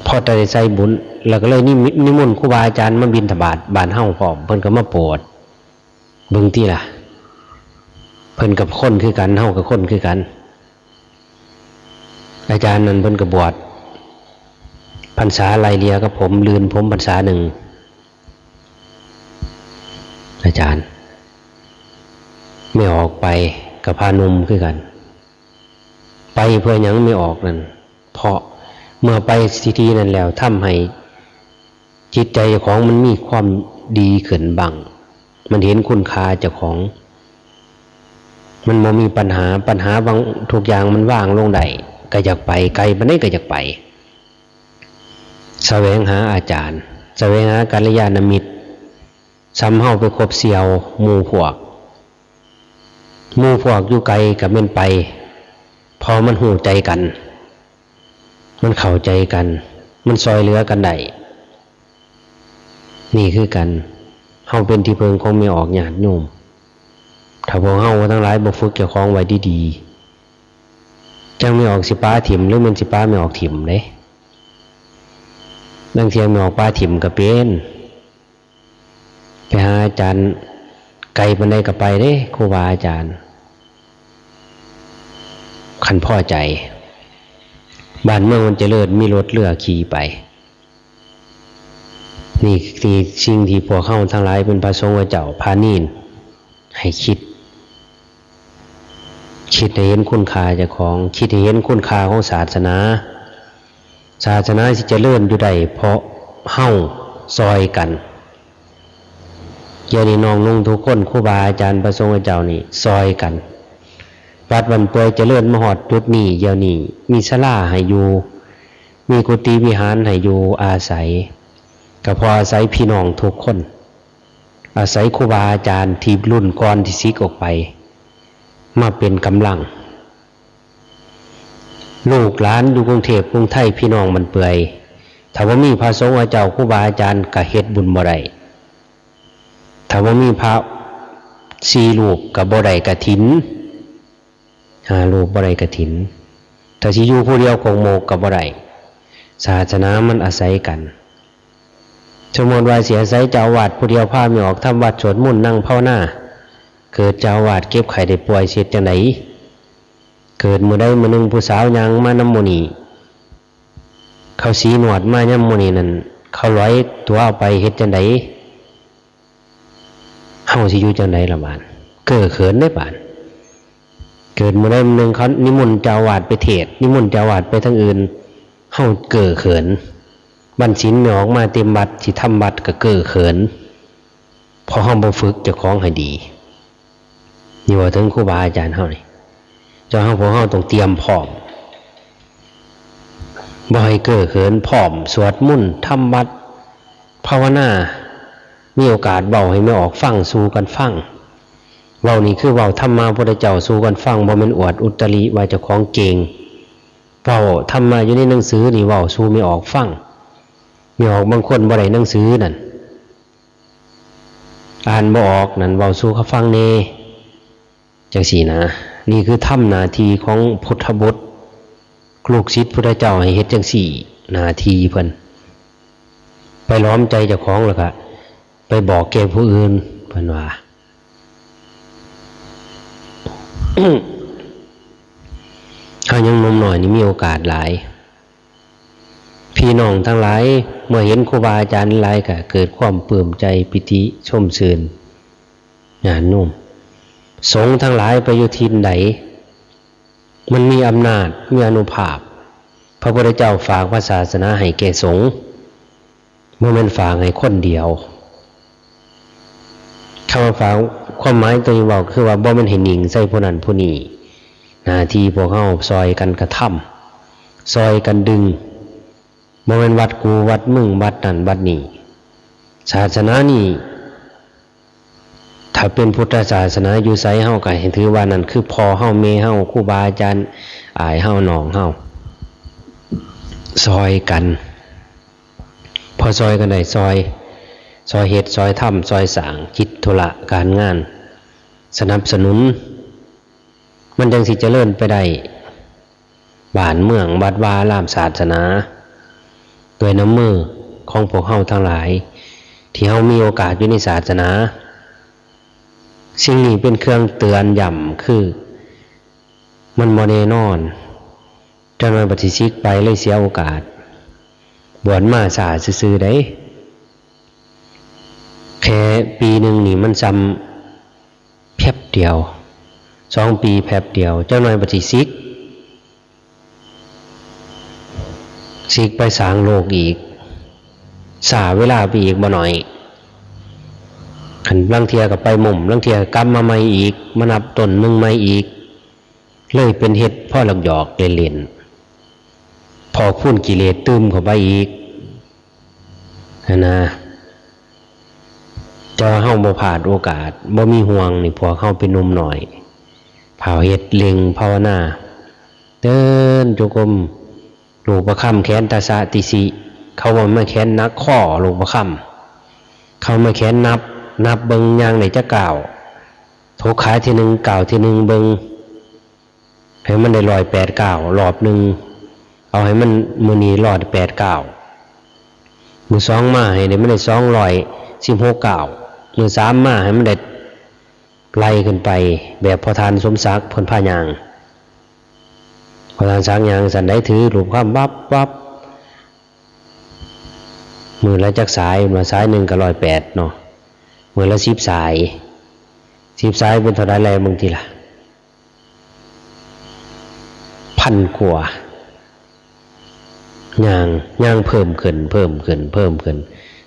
ພໍແຕ່ໄດ້ໃສ່ບຸນ ແລ້ວກໍເລີຍນິ ນິມົນຄູບາອາຈານມາບິນທະບາດບ້ານເຮົາພ້ອມ ເພິ່ນກໍມາໂປດ ເບິ່ງຕິລະ ເພິ່ນກໍຄົນຄືກັນ ເຮົາກໍຄົນຄືກັນ ອາຈານນັ້ນເພິ່ນກໍບວດພັນສາໄລ່ເລ່ຍກັບຜົມ ລື່ນຜົມພັນສາໜຶ່ງ ອາຈານ ແມ່ອອກໄປກັບພະໜຸ່ມຄືກັນ ໄປເພື່ອຫຍັງແມ່ອອກນັ້ນ ເພາະເມື່ອໄປທີ່ທີ່ນັ້ນແລ້ວ ທຳໃຫ້ຈິດໃຈເຈົ້າຂອງມັນມີຄວາມດີຂຶ້ນບ້າງ ມັນເຫັນຄຸນຄ່າເຈົ້າຂອງ ມັນບໍ່ມີປັນຫາ ປັນຫາບາງ ທຸກຢ່າງມັນວາງລົງໄດ້ ກໍຢາກໄປ ໄກປານໃດກໍຢາກໄປ ສະແຫວງຫາອາຈານ ສະແຫວງຫາກັນລະຍານະມິດ ສ່ຳເຮົາໄປຄົບສ່ຽວໝູ່ພວກ ໝູ່ພວກຢູ່ໄກກໍແມ່ນໄປ ເພາະມັນຮູ້ໃຈກັນ ມັນເຂົ້າໃຈກັນ ມັນຊ່ອຍເຫຼືອກັນໄດ້ ນີ້ຄືກັນ ເຮົາເປັນທີ່ເພິ່ງຂອງແມ່ອອກຍາດໂຍມ ຖ້າພວກເຮົາທັງຫຼາຍບໍ່ຝຶກເຈົ້າຂອງໄວ້ດີໆ ຈັ່ງແມ່ອອກຊິປະຖິ້ມ ຫຼືແມ່ນຊິປະແມ່ອອກຖິ້ມເດ້ ລາງເທື່ອແມ່ອອກປະຖິ້ມກໍເປັນ ໄປຫາອາຈານ ໄກປານໃດກໍໄປເດ້ ຄູບາອາຈານ ຄັນພໍໃຈ ບ້ານເມືອງມັນຈະເລີນ ມີລົດເຮືອຂີ່ໄປ. ນີ້ ນີ້ສິ່ງທີ່ພວກເຮົາທັງຫຼາຍເປັນພະສົງເຈົ້າ ພະເນນ ໃຫ້ຄິດ ຄິດໃຫ້ເຫັນຄຸນຄ່າເຈົ້າຂອງ ຄິດໃຫ້ເຫັນຄຸນຄ່າຂອງສາສະໜາ. ສາສະໜາຊິຈະເລີນຢູ່ໄດ້ ເພາະເຮົາຊ່ອຍກັນ. ດຽວນີ້ນ້ອງນຸ່ງທຸກຄົນ ຄູບາອາຈານ ພະສົງເຈົ້ານີ້ຊ່ອຍກັນ. ວັດບ້ານເປື່ອຍຈະເລີນມາຮອດຈຸດນີ້ ດຽວນີ້ມີສາລາໃຫ້ຢູ່ ມີກຸຕິວິຫານໃຫ້ຢູ່ອາໄສ ກໍເພາະອາໄສພີ່ນ້ອງທຸກຄົນ ອາໄສຄູບາອາຈານທີ່ລຸ້ນກ່ອນທີ່ສິກອອກໄປ ມາເປັນກຳລັງ. ລູກຫຼານຢູ່ກຸງເທບກຸງໄທ ພີ່ນ້ອງບ້ານເປື່ອຍ ຖ້າບໍ່ມີພະສົງເຈົ້າ ຄູບາອາຈານ ກໍເຮັດບຸນບໍ່ໄດ້. ຖ້າບໍ່ມີພະສີ່ຮູບ ກໍບໍ່ໄດ້ກະຖິນ ຫ້າຮູບບໍ່ໄດ້ກະຖິນ. ຖ້າຊິຢູ່ຜູ້ດຽວໂຄກໂມກກໍບໍ່ໄດ້. ສາສະໜາມັນອາໄສກັນ. ສົມມຸດວ່າຊິອາໄສເຈົ້າອາວາດຜູ້ດຽວພາແມ່ອອກທຳວັດ ສວດມົນ ນັ່ງພາວະນາ, ເກີດເຈົ້າອາວາດເຈັບໄຂ້ໄດ້ປ່ວຍ ຊິເຮັດຈັ່ງໃດ? ເກີດມື້ໃດມື້ໜຶ່ງຜູ້ສາວຍ່າງມານຳໝູ່ນີ້ ເຂົາສີນວດມາຍາມໝູ່ນີ້ນັ້ນ ເຂົາຫຼອຍຕົວເອົາໄປ ເຮັດຈັ່ງໃດ? ເຮົາຊິຢູ່ຈັ່ງໃດລະບາດ? ເກີເຂີນເດ້ບາດ. ເກີດມື້ໃດມື້ໜຶ່ງເຂົານິມົນເຈົ້າອາວາດໄປເທດ ນິມົນເຈົ້າອາວາດໄປທາງອື່ນ ເຮົາເກີເຂີນ. ວັນສິນແມ່ອອກມາເຕັມວັດ ຊິທຳວັດກໍເກີເຂີນ ເພາະເຮົາບໍ່ຝຶກເຈົ້າຂອງໃຫ້ດີ. ນີ້ເວົ້າເຖິງຄູບາອາຈານເຮົານີ້ ເຈົ້າເຮົາ ພວກເຮົາຕ້ອງຕຽມພ້ອມ ບໍ່ໃຫ້ເກີເຂີນ ພ້ອມສວດມົນ ທຳວັດ ພາວະນາ. ມີໂອກາດເວົ້າໃຫ້ແມ່ອອກຟັງ ສູ່ກັນຟັງ. ເວົ້ານີ້ຄືເວົ້າທຳມະພຸດທະເຈົ້າສູ່ກັນຟັງ ບໍ່ແມ່ນອວດອຸດຕະລິວ່າເຈົ້າຂອງເກັ່ງ. ເວົ້າທຳມະຢູ່ໃນໜັງສືນີ້ ເວົ້າສູ່ແມ່ອອກຟັງ. ແມ່ອອກບາງຄົນບໍ່ໄດ້ໜັງສືນັ້ນ ອ່ານບໍ່ອອກນັ້ນ ເວົ້າສູ່ເຂົາຟັງແດ່ ຈັ່ງຊີ້ນະ. ນີ້ຄືທຳໜ້າທີ່ຂອງພຸດທະບຸດ ລູກສິດພຸດທະເຈົ້າໃຫ້ເຮັດຈັ່ງຊີ້ ໜ້າທີ່ເພິ່ນ. ໄປຫຼອມໃຈເຈົ້າຂອງ ແລ້ວກະໄປບອກແກ່ຜູ້ອື່ນ ເພິ່ນວ່າ. ເຮົາຍັງໜຸ່ມນ້ອຍນີ້ມີໂອກາດຫຼາຍ. ພີ່ນ້ອງທັງຫຼາຍ ເມື່ອເຫັນຄູບາອາຈານຫຼາຍ ກໍເກີດຄວາມປຶ້ມໃຈ ປີຕິຊົມຊື່ນ ຍາດໂຍມ. ສົງທັງຫຼາຍໄປຢູ່ຖິ່ນໃດ ມັນມີອຳນາດ ມີອານຸພາບ. ພະພຸດທະເຈົ້າຝາກພະສາສະໜາໃຫ້ແກ່ສົງ ບໍ່ແມ່ນຝາກໃຫ້ຄົນດຽວ. ຄຳວ່າຝາກ ຄວາມໝາຍຕົວນີ້ເວົ້າຄືວ່າ ບໍ່ແມ່ນໃຫ້ໜິ່ງໃສ່ຜູ້ນັ້ນຜູ້ນີ້. ໜ້າທີ່ພວກເຮົາຊ່ອຍກັນກະທຳ ຊ່ອຍກັນດຶງ. ບໍ່ແມ່ນວັດກູວັດມຶງ ວັດນັ້ນວັດນີ້. ສາສະໜານີ້ ຖ້າເປັນພຸດທະສາສະໜາຢູ່ໃສ ເຮົາກໍໃຫ້ຖືວ່ານັ້ນຄືພໍ່ເຮົາ ແມ່ເຮົາ ຄູບາອາຈານ ອ້າຍເຮົາ ນ້ອງເຮົາ ຊ່ອຍກັນ. ພໍຊ່ອຍກັນໄດ້ ຊ່ອຍ ຊ່ອຍເຮັດ ຊ່ອຍທຳ ຊ່ອຍສ້າງ ກິດທຸລະການງານ ສະໜັບສະໜູນ ມັນຈັ່ງຊິຈະເລີນໄປໄດ້. ບ້ານເມືອງ ວັດວາອາລາມ ສາສະໜາ ດ້ວຍນ້ຳມືຂອງພວກເຮົາທັງຫຼາຍ ທີ່ເຮົາມີໂອກາດຢູ່ໃນສາສະໜາ. ສິ່ງນີ້ເປັນເຄື່ອງເຕືອນຢ້ຳ ຄືມັນບໍ່ແນ່ນອນ. ຈັກໜ້ອຍບັດຊິສິກໄປ ເລີຍເສຍໂອກາດ. ບວດມາຊ້າຊື່ໆໃດ. ແຄ່ປີໜຶ່ງນີ້ມັນສ່ຳແປັບດຽວ ສອງປີແປັບດຽວ ຈັກໜ້ອຍບັດຊິສິກ ສິກໄປສ້າງໂລກອີກ ຊ້າເວລາໄປອີກບໍ່ໜ້ອຍ. ຄັນລາງເທື່ອກໍໄປມຸມ ລາງເທື່ອກໍກັບມາໃໝ່ອີກ ມານັບຕົ້ນໜຶ່ງໃໝ່ອີກ ເລີຍເປັນເຮັດພໍຫຼອກໆເລ່ນໆ ພໍຄູນກິເລດຕື່ມເຂົ້າໄປອີກ. ຫັ້ນນະ ແຕ່ວ່າເຮົາບໍ່ພາດໂອກາດ ບໍ່ມີຫ່ວງນີ້ ພວກເຮົາເປັນໜຸ່ມນ້ອຍ ພາວເຮັດເລັ່ງພາວະນາ ເດີນຈົງກົມ ລູກປະຄຳແຂນຕາສະຕິສິ ເຂົາວ່າມາແຂນໜັກຄໍລູກປະຄຳ ເຂົາມາແຂນນັບ ນັບເບິ່ງຍ່າງໄດ້ຈັກກ້າວ ທົກຂາທີໜຶ່ງ ກ້າວທີໜຶ່ງເບິ່ງ ໃຫ້ມັນໄດ້ຮ້ອຍແປດກ້າວ ລອບໜຶ່ງ ເອົາໃຫ້ມັນ ມື້ນີ້ຮ້ອຍແປດກ້າວ ມື້ສອງມາໃຫ້ໄດ້ ມັນໄດ້ສອງຮ້ອຍສິບຫົກກ້າວ ມື້ສາມມາໃຫ້ມັນໄດ້ໄລ່ຂຶ້ນໄປ ແບບພໍ່ທ່ານສົມສັກເພິ່ນພາຍ່າງ ພະທ່ານສັກຍ່າງຊັ້ນໃດ ຖືລູບຄຳວັບວັບ ມື້ລະຈັກສາຍ ວ່າສາຍໜຶ່ງກໍຮ້ອຍແປດເນາະ ມື້ລະສິບສາຍ ສິບສາຍເປັນເທົ່າໃດແລະເບິ່ງຕິລະ ພັນກວ່າ ຍ່າງ ຍ່າງເພີ່ມຂຶ້ນ ເພີ່ມຂຶ້ນ ເພີ່ມຂຶ້ນ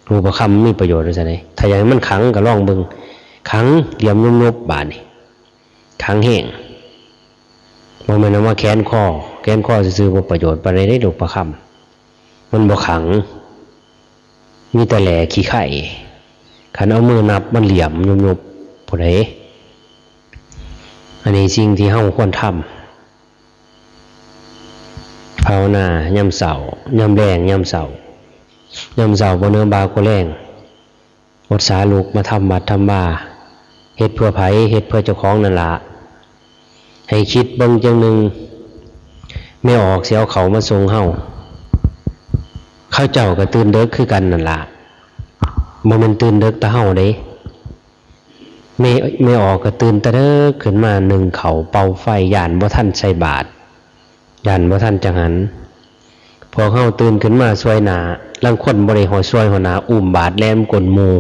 ຮູບປະຄຳມີປະໂຫຍດວ່າຊັ້ນເດ ຖ້າຢາກໃຫ້ມັນຂັງກໍລອງເບິ່ງ ຂັງ ຫຼຽມຍຸບໆ ບາດນີ້ ຂັງແຮງ ບໍ່ແມ່ນເອົາມາແຂນຄໍ ແຂນຄໍຊື່ໆ ບໍ່ປະໂຫຍດປານໃດເດ້ ລູກປະຄຳ ມັນບໍ່ຂັງ ມີແຕ່ແຫຼຂີ້ໄຂ່ ຄັນເອົາມືນັບມັນຫຼຽມຍຸບໆ ພຸ້ນເດ້ ອັນນີ້ສິ່ງທີ່ເຮົາຄວນທຳ ພາວະນາຍາມເຊົ້າ ຍາມແລງ ຍາມເຊົ້າ ຍາມເຊົ້າບໍ່ເໜືອບ່າກໍແລງ ອົດສາລຸກມາທຳວັດທຳວາ ເຮັດເພື່ອໃຜ? ເຮັດເພື່ອເຈົ້າຂອງນັ້ນລະ ໃຫ້ຄິດເບິ່ງຈັ່ງໜຶ່ງ ແມ່ອອກຊິເອົາເຂົ້າມາສົ່ງເຮົາ ເຂົາເຈົ້າກໍຕື່ນເດິກຄືກັນນັ້ນລະ ບໍ່ແມ່ນຕື່ນເດິກແຕ່ເຮົາເດ້ ແມ່ ແມ່ອອກກໍຕື່ນແຕ່ເດິກຂຶ້ນມາ ໜຶ້ງເຂົ້າ ເປົ່າໄຟ ຢ້ານບໍ່ທັນໃສ່ບາດ ຢ້ານບໍ່ທັນຈັງຫັນ ພວກເຮົາຕື່ນຂຶ້ນມາຊ່ວຍໜ້າ ລາງຄົນບໍ່ໄດ້ຮອດຊ່ວຍຫົວໜ້າ ອຸ້ມບາດແລ່ນກົ້ນໝູ່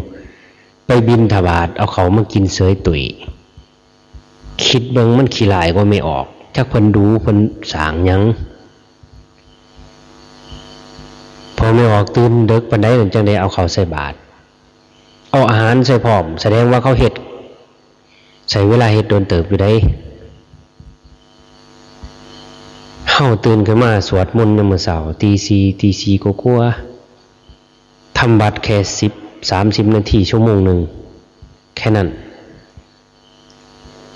ໄປບິນທະບາດ ເອົາເຂົ້າມາກິນເສີຍຕຸ້ຍ ຄິດເບິ່ງມັນຂີ້ຮ້າຍກວ່າແມ່ອອກ ຈັກເພິ່ນດູເພິ່ນສ້າງຫຍັງ ພໍແມ່ອອກຕື່ນເດິກປານໃດນັ້ນ ຈັ່ງໄດ້ເອົາເຂົ້າໃສ່ບາດ ເອົາອາຫານໃສ່ພ້ອມ ສະແດງວ່າເຂົາເຮັດ ໃຊ້ເວລາເຮັດດົນເຕີບຢູ່ໃດ໋ ເຮົາຕື່ນຂຶ້ນມາສວດມົນຍາມມື້ເຊົ້າ ຕີສີ່ ຕີສີ່ກວ່າໆ ທຳວັດແຄ່ສິບ ສາມສິບນາທີ ຊົ່ວໂມງໜຶ່ງ ແຄ່ນັ້ນ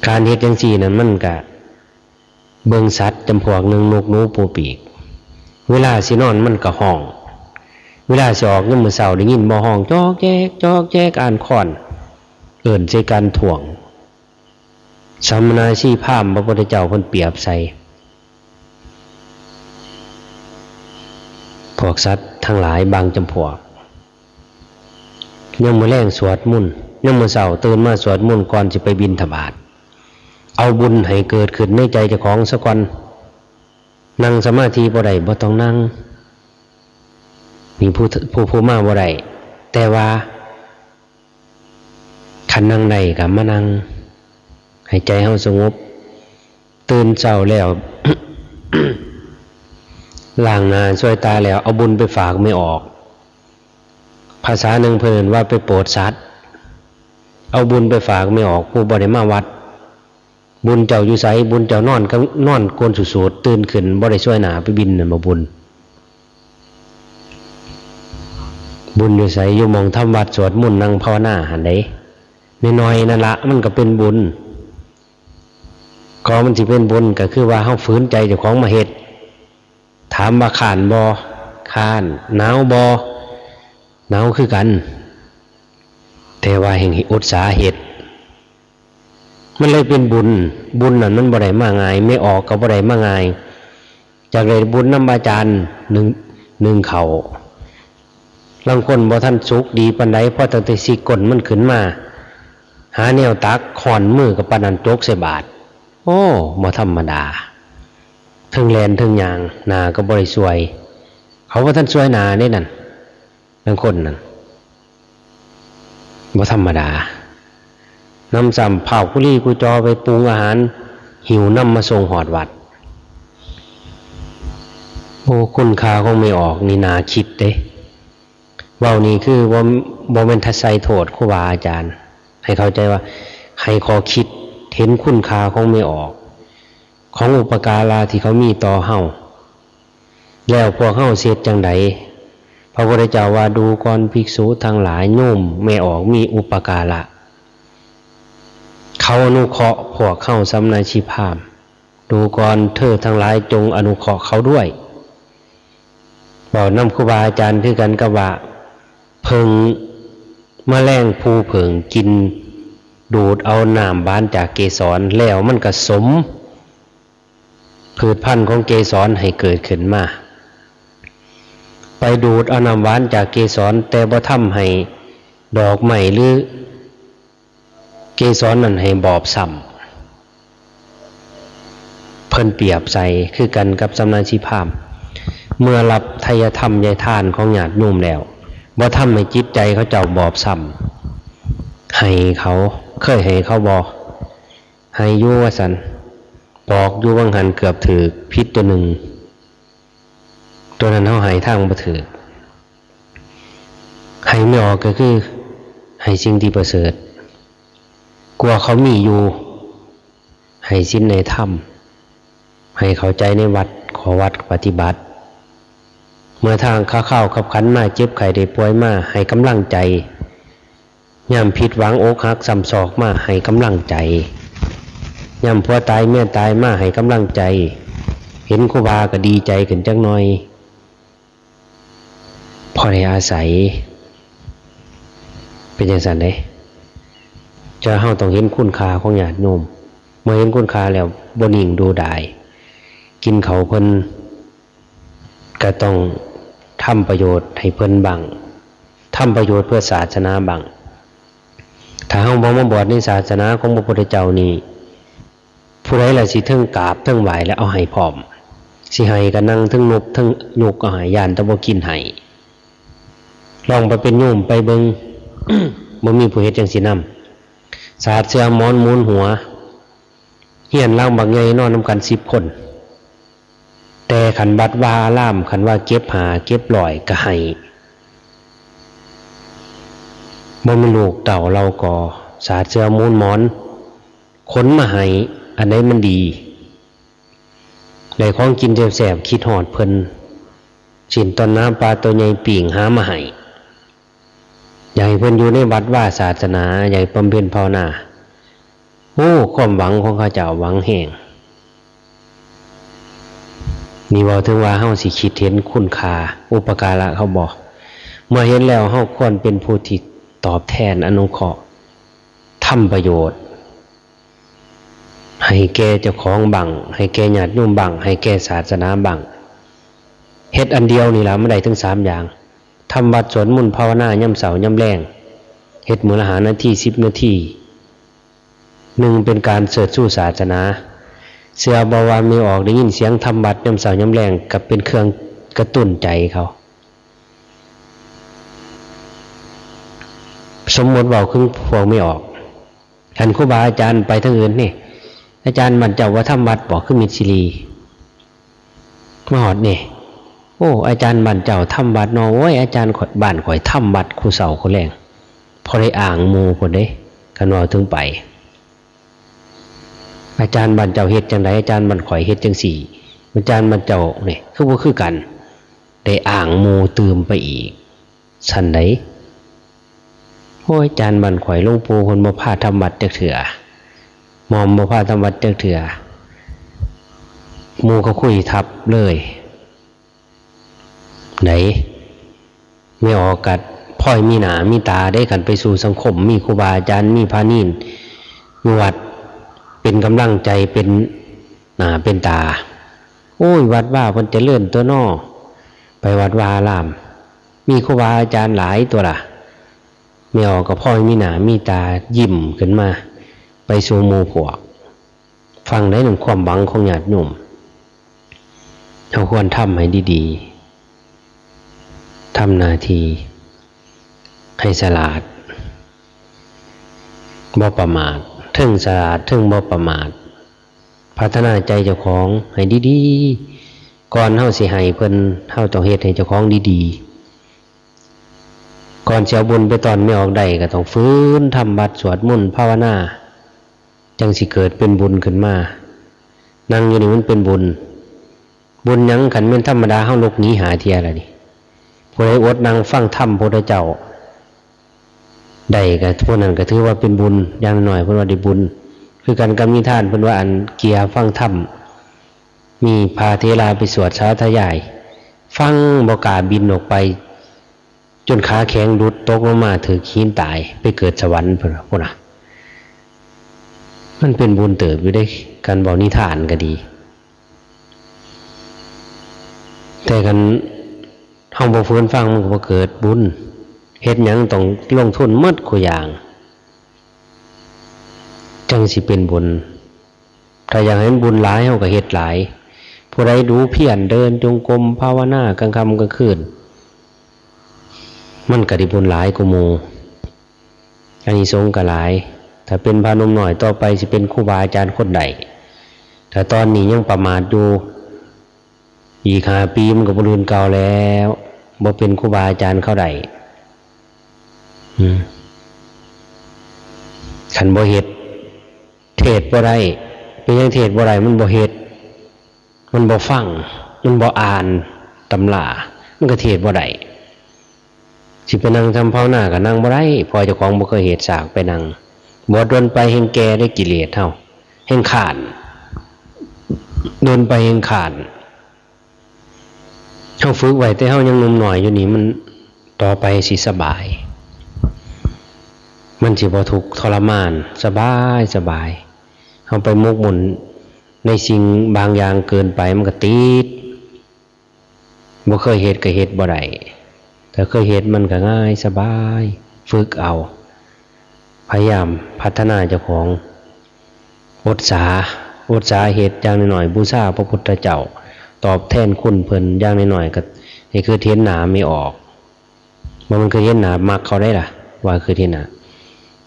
ການເຮັດຈັ່ງຊີ້ນັ້ນ ມັນກະເບິ່ງສັດຈຳພວກໜຶ່ງ ນົກໜູປູປີກ ເວລາຊິນອນມັນກະຮ້ອງ ເວລາຊິອອກຍາມມື້ເຊົ້າ ໄດ້ຍິນບໍ່ ຮ້ອງຈອກແຈກ ຈອກແຈກ ອ່ານຄ້ອນ ເອີ້ນໃສ່ກັນທ້ວງ ສຳມະນາຊີພາມ ພະພຸດທະເຈົ້າເພິ່ນປຽບໃສ່ ພວກສັດທັງຫຼາຍບາງຈຳພວກ ຍາມມື້ແລງສວດມົນ ຍາມມື້ເຊົ້າຕື່ນມາສວດມົນ ກ່ອນຊິໄປບິນທະບາດ ເອົາບຸນໃຫ້ເກີດຂຶ້ນໃນໃຈເຈົ້າຂອງສາກ່ອນ ນັ່ງສະມາທິບໍ່ໄດ້ ບໍ່ຕ້ອງນັ່ງ ມີຜູ້ ຜູ້ ຜູ້ມາບໍ່ໄດ້ ແຕ່ວ່າ ຄັນນັ່ງໄດ້ກໍມານັ່ງ ໃຫ້ໃຈເຮົາສະຫງົບ ຕື່ນເຊົ້າແລ້ວ ລ້າງໜ້າຊ່ວຍຕາແລ້ວ ເອົາບຸນໄປຝາກແມ່ອອກ ພາສາໜຶ່ງເພິ່ນເອີ້ນວ່າໄປໂປດສັດ ເອົາບຸນໄປຝາກແມ່ອອກ ຜູ້ບໍ່ໄດ້ມາວັດ ບຸນເຈົ້າຢູ່ໃສ? ບຸນເຈົ້ານອນກະ ນອນກົ້ນສູດໆ ຕື່ນຂຶ້ນບໍ່ໄດ້ຊ່ວຍໜ້າໄປບິນນັ້ນບໍ່ບຸນ? ບຸນຢູ່ໃສ? ຢູ່ໝ່ອງທຳວັດສວດມົນນັ່ງພາວະນາຫັ້ນເດ້ ນ້ອຍໆນັ້ນລະ ມັນກໍເປັນບຸນ ກໍມັນຊິເປັນບຸນ ກໍຄືວ່າເຮົາຝືນໃຈເຈົ້າຂອງມາເຮັດ ຖາມວ່າຄ້ານບໍ່? ຄ້ານ. ໜາວບໍ່? ໜາວຄືກັນ ແຕ່ວ່າແຮ່ງອຸດສາເຮັດ ມັນເລີຍເປັນບຸນ. ບຸນນັ້ນມັນບໍ່ໄດ້ມາງ່າຍ, ແມ່ອອກກໍບໍ່ໄດ້ມາງ່າຍ. ຢາກໄດ້ບຸນນຳອາຈານໜຶ່ງ ໜຶ່ງເຂົ້າ, ລາງຄົນບໍ່ທັນສຸກດີປານໃດ, ພໍຕັ້ງແຕ່ຊິກກົ້ນມັນຂຶ້ນມາ ຫາແນວຕັກ, ຮ້ອນມືກໍປານນັ້ນ, ຈົກໃສ່ບາດ. ໂອ້ ບໍ່ທຳມະດາ, ເທິງແລ່ນເທິງຍ່າງ, ໜ້າກໍບໍ່ໄດ້ຊ່ວຍ, ເຂົາບໍ່ທັນຊ່ວຍໜ້າເດ້ນັ້ນ. ບາງຄົນນັ້ນບໍ່ທຳມະດາ, ນຳຊ້ຳພ້າວກຸລີກຸຈໍໄປປຸງອາຫານ, ຫິ້ວນຳມາສົ່ງຮອດວັດ. ໂອ້ ຄຸນຄ່າຂອງແມ່ອອກນີ້ໜ້າຄິດເດ້. ເວົ້ານີ້ຄືບໍ່ ບໍ່ແມ່ນທະໄຊໂທດຄູບາອາຈານ, ໃຫ້ເຂົ້າໃຈວ່າ ໃຫ້ຂໍ້ຄິດເຫັນຄຸນຄ່າຂອງແມ່ອອກ, ຂອງອຸປະກາລະທີ່ເຂົາມີຕໍ່ເຮົາ. ແລ້ວພວກເຮົາຊິເຮັດຈັ່ງໃດ? ພະພຸດທະເຈົ້າວ່າ ດູກ່ອນ ພິກສຸທັງຫຼາຍ, ໂຍມແມ່ອອກມີອຸປະກາລະ, ເຂົາອະນຸເຄາະພວກເຮົາສຳມະນາຊີພາມ. ດູກ່ອນ ເທີທັງຫຼາຍຈົ່ງອະນຸເຄາະເຂົາດ້ວຍ. ເວົ້ານຳຄູບາອາຈານຄືກັນກັບວ່າ ເຜິ້ງມະແລງພູເຜິ້ງກິນ ດູດເອົານ້ຳຫວານຈາກເກສອນ ແລ້ວມັນກະສົມ ພືດພັນຂອງເກສອນໃຫ້ເກີດຂຶ້ນມາ, ໄປດູດເອົານ້ຳຫວານຈາກເກສອນ, ແຕ່ບໍ່ທຳໃຫ້ດອກໄມ້ ຫຼື ເກສອນນັ້ນໃຫ້ບອບຊ້ຳ. ເ ເພິ່ນປຽບໃສ່ຄືກັນກັບສຳນານຊີພາມ ເມື່ອຮັບໄທຍະທຳໄຍທານຂອງຍາດໂຍມແລ້ວ ບໍ່ທຳໃຫ້ຈິດໃຈເຂົາເຈົ້າບອບຊ້ຳ ໃຫ້ເຂົາ ເຄີຍໃຫ້ເຂົາບໍ່? ໃຫ້ຢູ່ວ່າຊັ້ນ ບອກຢູ່ວ່າງຫັ້ນເກືອບຖືກ ຜິດຕົວໜຶ່ງ ຕົວນັ້ນເຮົາໃຫ້ທາງບໍ່ຖືກ ໃຫ້ແມ່ອອກກໍຄືໃຫ້ສິ່ງທີ່ປະເສີດ ກວ່າເຂົາມີຢູ່ ໃຫ້ສິນໃຫ້ທຳ ໃຫ້ເຂົ້າໃຈໃນວັດ ຂໍ້ວັດປະຕິບັດ ເມື່ອທາງຄາວຄັບຂັນມາ ເຈັບໄຂ້ໄດ້ປ່ວຍມາ ໃຫ້ກຳລັງໃຈ ຍາມຜິດຫວັງອົກຫັກຊ້ຳຊອກມາ ໃຫ້ກຳລັງໃຈ ຍາມຜົວຕາຍເມຍຕາຍມາ ໃຫ້ກຳລັງໃຈ ເຫັນຄູບາກໍດີໃຈຂຶ້ນຈັກໜ່ອຍ ພໍໄດ້ອາໄສ ເປັນຈັ່ງຊັ້ນເດ້. ຈະເຮົາຕ້ອງເຫັນຄຸນຄ່າຂອງຍາດໂຍມ ເມື່ອເຫັນຄຸນຄ່າແລ້ວບໍ່ນິ່ງດູດາຍ ກິນເຂົ້າເພິ່ນ ກໍຕ້ອງທຳປະໂຫຍດໃຫ້ເພິ່ນບ້າງ ທຳປະໂຫຍດເພື່ອສາສະໜາບ້າງ. ຖ້າເຮົາບໍ່ມາບວດໃນສາສະໜາຂອງພະພຸດທະເຈົ້ານີ້ ຜູ້ໃດລະຊິເທິງກາບເທິງໄຫວ້ ແລະເອົາໃຫ້ພ້ອມ ຊິໃຫ້ກໍນັ່ງເທິງນຸບເທິງຍຸກເອົາໃຫ້ ຢ້ານແຕ່ບໍ່ກິນໃຫ້. ລອງໄປເປັນໂຍມໄປເບິ່ງ ບໍ່ມີຜູ້ເຮັດຈັ່ງຊີ້ນຳ ສາດເສື່ອໝອນໝູນຫົວ ເຮືອນຫຼັງບັກໃຫຍ່ນອນນຳກັນສິບຄົນ ແຕ່ຄັນວັດວາອາລາມ ຄັນວ່າເກັບຫ້າເກັບຮ້ອຍກໍໃຫ້ ບໍ່ແມ່ນລູກເຕົ້າເຫຼົ່າກໍສາດເສື່ອໝູນໝອນ ຂົນມາໃຫ້ ອັນໃດມັນດີ ໄດ້ຂອງກິນແຊບໆ ຄິດຮອດເພິ່ນ ຊີ້ນຕົນໜາ ປາຕົວໃຫຍ່ປີ້ງຫາມາໃຫ້ ຢາກໃຫ້ເພິ່ນຢູ່ໃນວັດວາສາສະໜາ ຢາກໃຫ້ບຳເພັນພາວະນາ. ໂອ້ ຄວາມຫວັງຂອງເຂົາເຈົ້າຫວັງແຮງ ນີ້ເວົ້າເຖິງວ່າເຮົາຊິຄິດເຫັນຄຸນຄ່າອຸປະກາລະເຂົາບໍ່? ເມື່ອເຫັນແລ້ວ ເຮົາຄວນເປັນຜູ້ທີ່ຕອບແທນອະນຸເຄາະ ທຳປະໂຫຍດ ໃຫ້ແກ່ເຈົ້າຂອງບ້າງ ໃຫ້ແກ່ຍາດໂຍມບ້າງ ໃຫ້ແກ່ສາສະໜາບ້າງ ເຮັດອັນດຽວນີ້ລະ ມັນໄດ້ທັງສາມຢ່າງ ທຳວັດ ສວດມົນ ພາວະນາ ຍາມເຊົ້າຍາມແລງ ເຮັດມື້ລະຫ້ານາທີ ສິບນາທີ ໜຶ່ງ ເປັນການເຊີດຊູສາສະໜາ ເຊື່ອບໍ່ວ່າແມ່ອອກໄດ້ຍິນສຽງທຳວັດຍາມເຊົ້າຍາມແລງ ກໍເປັນເຄື່ອງກະຕຸ້ນໃຈເຂົາ. ສົມມຸດເວົ້າຄືພວກແມ່ອອກ ຄັນຄູບາອາຈານໄປທາງອື່ນນີ້ ອາຈານບ້ານເຈົ້າບໍ່ທຳວັດບໍ່ ຄືມິດຊີຣີ ມາຮອດນີ້ ໂອ້ ອາຈານບ້ານເຈົ້າທຳວັດເນາະ ໂອ້ຍ ອາຈານຂ້ອຍ ບ້ານຂ້ອຍທຳວັດຄູ່ເຊົ້າຄູ່ແລງ ພໍໄດ້ອ້າງໝູ່ພຸ້ນເດ້ ຄັນເວົ້າເຖິງໄປ ອາຈານບ້ານເຈົ້າເຮັດຈັ່ງໃດ ອາຈານບ້ານຂ້ອຍເຮັດຈັ່ງຊີ້ ອາຈານບ້ານເຈົ້ານີ້ຄືບໍ່ຄືກັນ ໄດ້ອ້າງໝູ່ຕື່ມໄປອີກ ຊັ້ນໃດ ໂອ້ຍ ອາຈານບ້ານຂ້ອຍ ຫຼວງປູ່ເພິ່ນບໍ່ພາທຳວັດຈັກເທື່ອ ໝ່ອມບໍ່ພາທຳວັດຈັກເທື່ອ ໝູ່ເຂົາຄຸຍທັບເລີຍໃດ ແມ່ອອກກໍພໍຍມີໜ້າມີຕາເດ້ ຄັນໄປສູ່ສັງຄົມ ມີຄູບາອາຈານ ມີພະເນນຢູ່ວັດ ເປັນກຳລັງໃຈ ເປັນໜ້າເປັນຕາ ໂອ້ຍ ວັດວາເພິ່ນຈະເລີນຕົວນໍ ໄປວັດວາອາລາມ ມີຄູບາອາຈານຫຼາຍຕົວລະ ແມ່ອອກກໍພໍຍມີໜ້າມີຕາ ຍິ້ມຂຶ້ນມາ ໄປສູ່ໝູ່ພວກ ຟັງໄດ້ນຳຄວາມຫວັງຂອງຍາດໂຍມ ເຮົາຄວນທຳໃຫ້ດີໆ ທຳໜ້າທີ່ໃຫ້ສະຫຼາດ ບໍ່ປະໝາດ ເທິງສະຫຼາດ ເທິງບໍ່ປະໝາດ ພັດທະນາໃຈເຈົ້າຂອງໃຫ້ດີໆ ກ່ອນເຮົາຊິໃຫ້ເພິ່ນ ເຮົາຕ້ອງເຮັດໃຫ້ເຈົ້າຂອງດີໆ ກ່ອນຊິເອົາບຸນໄປຕ້ອນແມ່ອອກໄດ້ ກໍຕ້ອງຝືນທຳວັດ ສວດມົນ ພາວະນາ ຈັ່ງຊິເກີດເປັນບຸນຂຶ້ນມາ ນັ່ງຢູ່ນີ້ມັນເປັນບຸນ ບຸນຫຍັງ ຄັນແມ່ນທຳມະດາເຮົາລຸກໜີຫ້າເທື່ອລະນີ້ ຜູ້ໃດອົດນັ່ງຟັງທຳພະພຸດທະເຈົ້າໄດ້ ກໍຜູ້ນັ້ນກໍຖືວ່າເປັນບຸນ ຢ່າງໜ້ອຍເພິ່ນວ່າໄດ້ບຸນ ຄືກັນກັບນິທານ ເພິ່ນວ່າອັນເກຍຟັງທຳ ມີພະເຖລາໄປສວດສາທະຍາຍ ຟັງບໍ່ກ້າບິນອອກໄປ ຈົນຂາແຂງຫຼຸດຕົກລົງມາຖືກຫີນຕາຍ ໄປເກີດສະຫວັນ ເພິ່ນວ່າ ພຸ້ນນະ ມັນເປັນບຸນເຕີບຢູ່ເດ້ ການເວົ້ານິທານກໍດີ ແຕ່ຄັນເຮົາບໍ່ຝືນຟັງ ມັນກໍບໍ່ເກີດບຸນ ເຮັດຫຍັງຕ້ອງລົງທຶນໝົດຄູ່ຢ່າງ ຈັ່ງຊິເປັນບຸນ ຖ້າຢາກໃຫ້ມັນບຸນຫຼາຍ ເຮົາກໍເຮັດຫຼາຍ. ຜູ້ໃດດູພຽນ ເດີນຈົງກົມ ພາວະນາກາງຄ່ຳກາງຄືນ ມັນກໍໄດ້ບຸນຫຼາຍກວ່າໝູ່. ອານິສົງກໍຫຼາຍ. ຖ້າເປັນພະໜຸ່ມນ້ອຍ ຕໍ່ໄປຊິເປັນຄູບາອາຈານຄົນໃດ? ຖ້າຕອນນີ້ຍັງປະໝາດຢູ່ ອີກຫ້າປີມັນກໍບໍ່ລຸນເກົ່າແລ້ວ, ບໍ່ເປັນຄູບາອາຈານເຂົາໄດ້. ອືມ ຄັນບໍ່ເຮັດ ເທດບໍ່ໄດ້. ເປັນຫຍັງເທດບໍ່ໄດ້? ມັນບໍ່ເຮັດ, ມັນບໍ່ຟັງ, ມັນບໍ່ອ່ານຕຳລາ, ມັນກໍເທດບໍ່ໄດ້. ຊິໄປນັ່ງທຳພາວະນາກໍນັ່ງບໍ່ໄດ້, ເພາະເຈົ້າຂອງບໍ່ເຄີຍເຮັດ. ສາກໄປນັ່ງ ບໍ່ດົນໄປແຮ່ງແກ່ເດ້ ກິເລດເຮົາແຮ່ງຄ້ານ, ດົນໄປແຮ່ງຄ້ານ. ເຮົາຝຶກໄວ້ແຕ່ເຮົາຍັງໜຸ່ມນ້ອຍຢູ່ນີ້ ມັນຕໍ່ໄປຊິສະບາຍ, ມັນຊິບໍ່ທຸກທໍລະມານ, ສະບາຍ, ສະບາຍ. ເຮົາໄປໝົກໝຸ່ນໃນສິ່ງບາງຢ່າງເກີນໄປ ມັນກໍຕິດ. ບໍ່ເຄີຍເຮັດກໍເຮັດບໍ່ໄດ້, ຖ້າເຄີຍເຮັດມັນກໍງ່າຍສະບາຍ. ຝຶກເອົາ, ພະຍາຍາມພັດທະນາເຈົ້າຂອງ, ອົດສາ, ອົດສາເຮັດ. ຢ່າງໜ້ອຍໆ ບູຊາພະພຸດທະເຈົ້າ, ຕອບແທນຄຸນເພິ່ນ. ຢ່າງໜ້ອຍໆກໍໃຫ້ຄິດເຫັນໜ້າແມ່ອອກ, ບໍ່ແມ່ນຄິດເຫັນໜ້າມັກເຂົາໄດ໋ລະ, ວ່າຄິດເຫັນໜ້າ,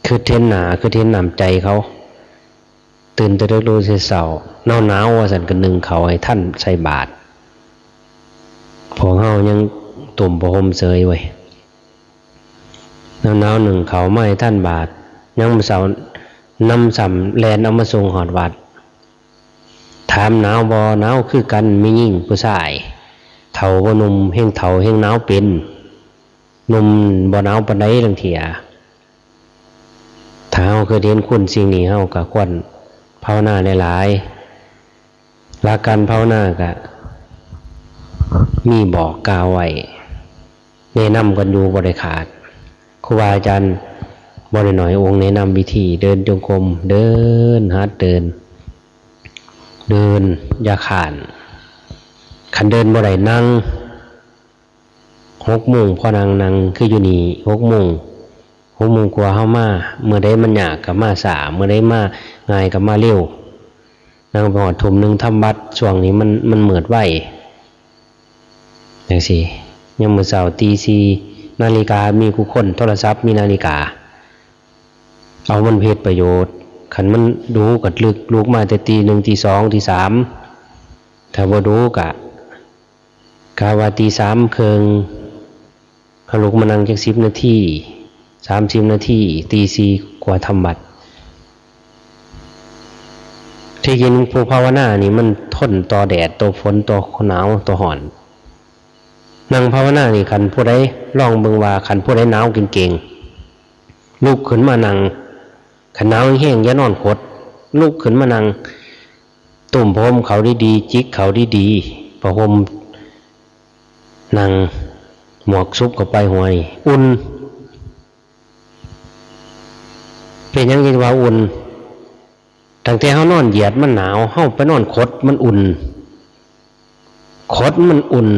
ຄິດເຫັນໜ້າ, ຄິດເຫັນນ້ຳໃຈເຂົາ. ຕື່ນແຕ່ເດິກລຸກແຕ່ເຊົ້າ, ໜາວໆວ່າຊັ້ນ ກໍໜຶ້ງເຂົ້າໃຫ້ທັນໃສ່ບາດ. ພວກເຮົາຍັງຕຸ້ມຜ້າຫົ່ມເສີຍເວີຍ, ໜາວໆໜຶ້ງເຂົ້າມາໃຫ້ທັນບາດ. ຍາມມື້ເຊົ້ານຳຊ້ຳແລ່ນເອົາມາສົ່ງຮອດວັດ. ຖາມໜາວບໍ່? ໜາວຄືກັນ, ມີຍິງຜູ້ຊາຍ, ເຖົ້າບໍ່ໜຸ່ມ, ແຮ່ງເຖົ້າແຮ່ງໜາວເປັນ, ໜຸ່ມບໍ່ໜາວປານໃດລາງເທື່ອ. ຖ້າເຮົາເຄີຍເຫັນຄຸນສິ່ງນີ້ ເຮົາກໍຄວນພາວະນາຫຼາຍໆ. ຫຼັກການພາວະນາກໍມີບອກກ່າວໄວ້, ແນະນຳກັນຢູ່ບໍ່ໄດ້ຂາດ. ຄູບາອາຈານບໍ່ໄດ້ໜ້ອຍອົງແນະນຳວິທີເດີນຈົງກົມ, ເດີນ, ຫັດເດີນ, ເດີນ, ຢ່າຄ້ານ. ຄັນເດີນບໍ່ໄດ້, ນັ່ງ. ຫົກໂມງພໍນັ່ງ, ນັ່ງຄືຢູ່ນີ້ຫົກໂມງ, ຫົກໂມງກວ່າເຮົາມາ. ມື້ໃດມັນຍາກກໍມາຊ້າ, ມື້ໃດມາງ່າຍກໍມາເລັວ. ນັ່ງໄປຮອດທຸ່ມໜຶ່ງທຳວັດ, ຊ່ວງນີ້ມັນ, ມັນມືດໄວຈັ່ງຊີ້. ຍາມມື້ເຊົ້າຕີສີ່ນາລິກາມີຄູ່ຄົນ, ໂທລະສັບມີນາລິກາ, ເອົາມັນໄປເຮັດປະໂຫຍດ. ຄັນມັນດູກໍລຸກ, ລຸກມາແຕ່ຕີໜຶ່ງ, ຕີສອງ, ຕີສາມ. ຖ້າບໍ່ດູກໍ ກະວ່າຕີສາມເຄິ່ງ ເຮົາລຸກມານັ່ງຈັກສິບນາທີ, ສາມສິບນາທີ, ຕີສີ່ກວ່າທຳວັດ. ທີ່ຈິງຜູ້ພາວະນານີ້ມັນທົນຕໍ່ແດດ, ຕໍ່ຝົນ, ຕໍ່ໜາວ, ຕໍ່ຮ້ອນ. ນັ່ງພາວະນານີ້ ຄັນຜູ້ໃດ, ລອງເບິ່ງວ່າ ຄັນຜູ້ໃດໜາວເກັ່ງໆ ລຸກຂຶ້ນມານັ່ງ, ຄັນໜາວແຮງໆ ຢ່ານອນຂົດ, ລຸກຂຶ້ນມານັ່ງ. ຕຸ້ມຜ້າຫົ່ມເຂົ້າດີໆ, ຈິກເຂົ້າດີໆ, ຜ້າຫົ່ມນັ່ງ, ໝວກສຸບເຂົ້າໄປຫົວນີ້, ອຸ່ນ. ເປັນຫຍັງຈຶ່ງວ່າອຸ່ນ? ຕັ້ງແຕ່ເຮົານອນຢຽດມັນໜາວ, ເຮົາໄປນອນຂົດມັນອຸ່ນ, ຂົດມັນອຸ່ນ.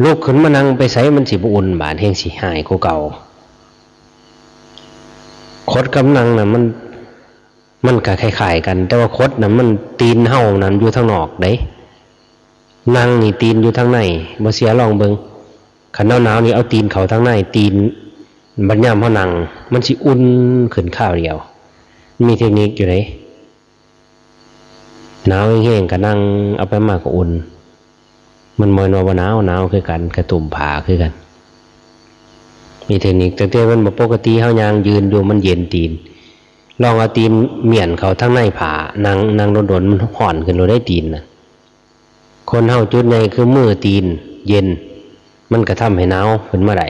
ລຸກຂຶ້ນມານັ່ງໄປໃສມັນຊິບໍ່ອຸ່ນ, ບາດແຮ່ງຊິຮ້າຍກວ່າເກົ່າ. ຂົດກັບນັ່ງນະ ມັນ, ມັນກະຄ້າຍໆກັນ, ແຕ່ວ່າຂົດນະ ມັນ, ຕີນເຮົານັ້ນຢູ່ທາງນອກເດ້, ນັ່ງນີ້ຕີນຢູ່ທາງໃນ. ບໍ່ເຊື່ອລອງເບິ່ງ, ຄັນໜາວໆນີ້ ເອົາຕີນເຂົ້າທາງໃນ, ຕີນ, ບັດຍາມເຮົານັ່ງ ມັນຊິອຸ່ນຂຶ້ນຄາວດຽວ. ມີເທັກນິກຢູ່ເດ້. ໜາວແຮງໆກໍນັ່ງ, ເອົາໄປມາກໍອຸ່ນ. ມັນບໍ່ແມ່ນວ່າບໍ່ໜາວ, ໜາວຄືກັນ, ກະຕຸ້ມຜ້າຄືກັນ. ມີເທັກນິກ, ຕັ້ງແຕ່ມັນບໍ່ປົກກະຕິ, ເຮົາຍ່າງຢືນຢູ່, ມັນເຢັນຕີນ. ລອງເອົາຕີນມ້ຽນເຂົ້າທາງໃນຜ້າ, ນັ່ງ, ນັ່ງດົນໆ, ມັນຮ້ອນຂຶ້ນໂລດເດ້ ຕີນນະ. ຄົນເຮົາຈຸດໃຫຍ່ຄືມືຕີນເຢັນ, ມັນກະທຳໃຫ້ໜາວຂຶ້ນມາໄດ້.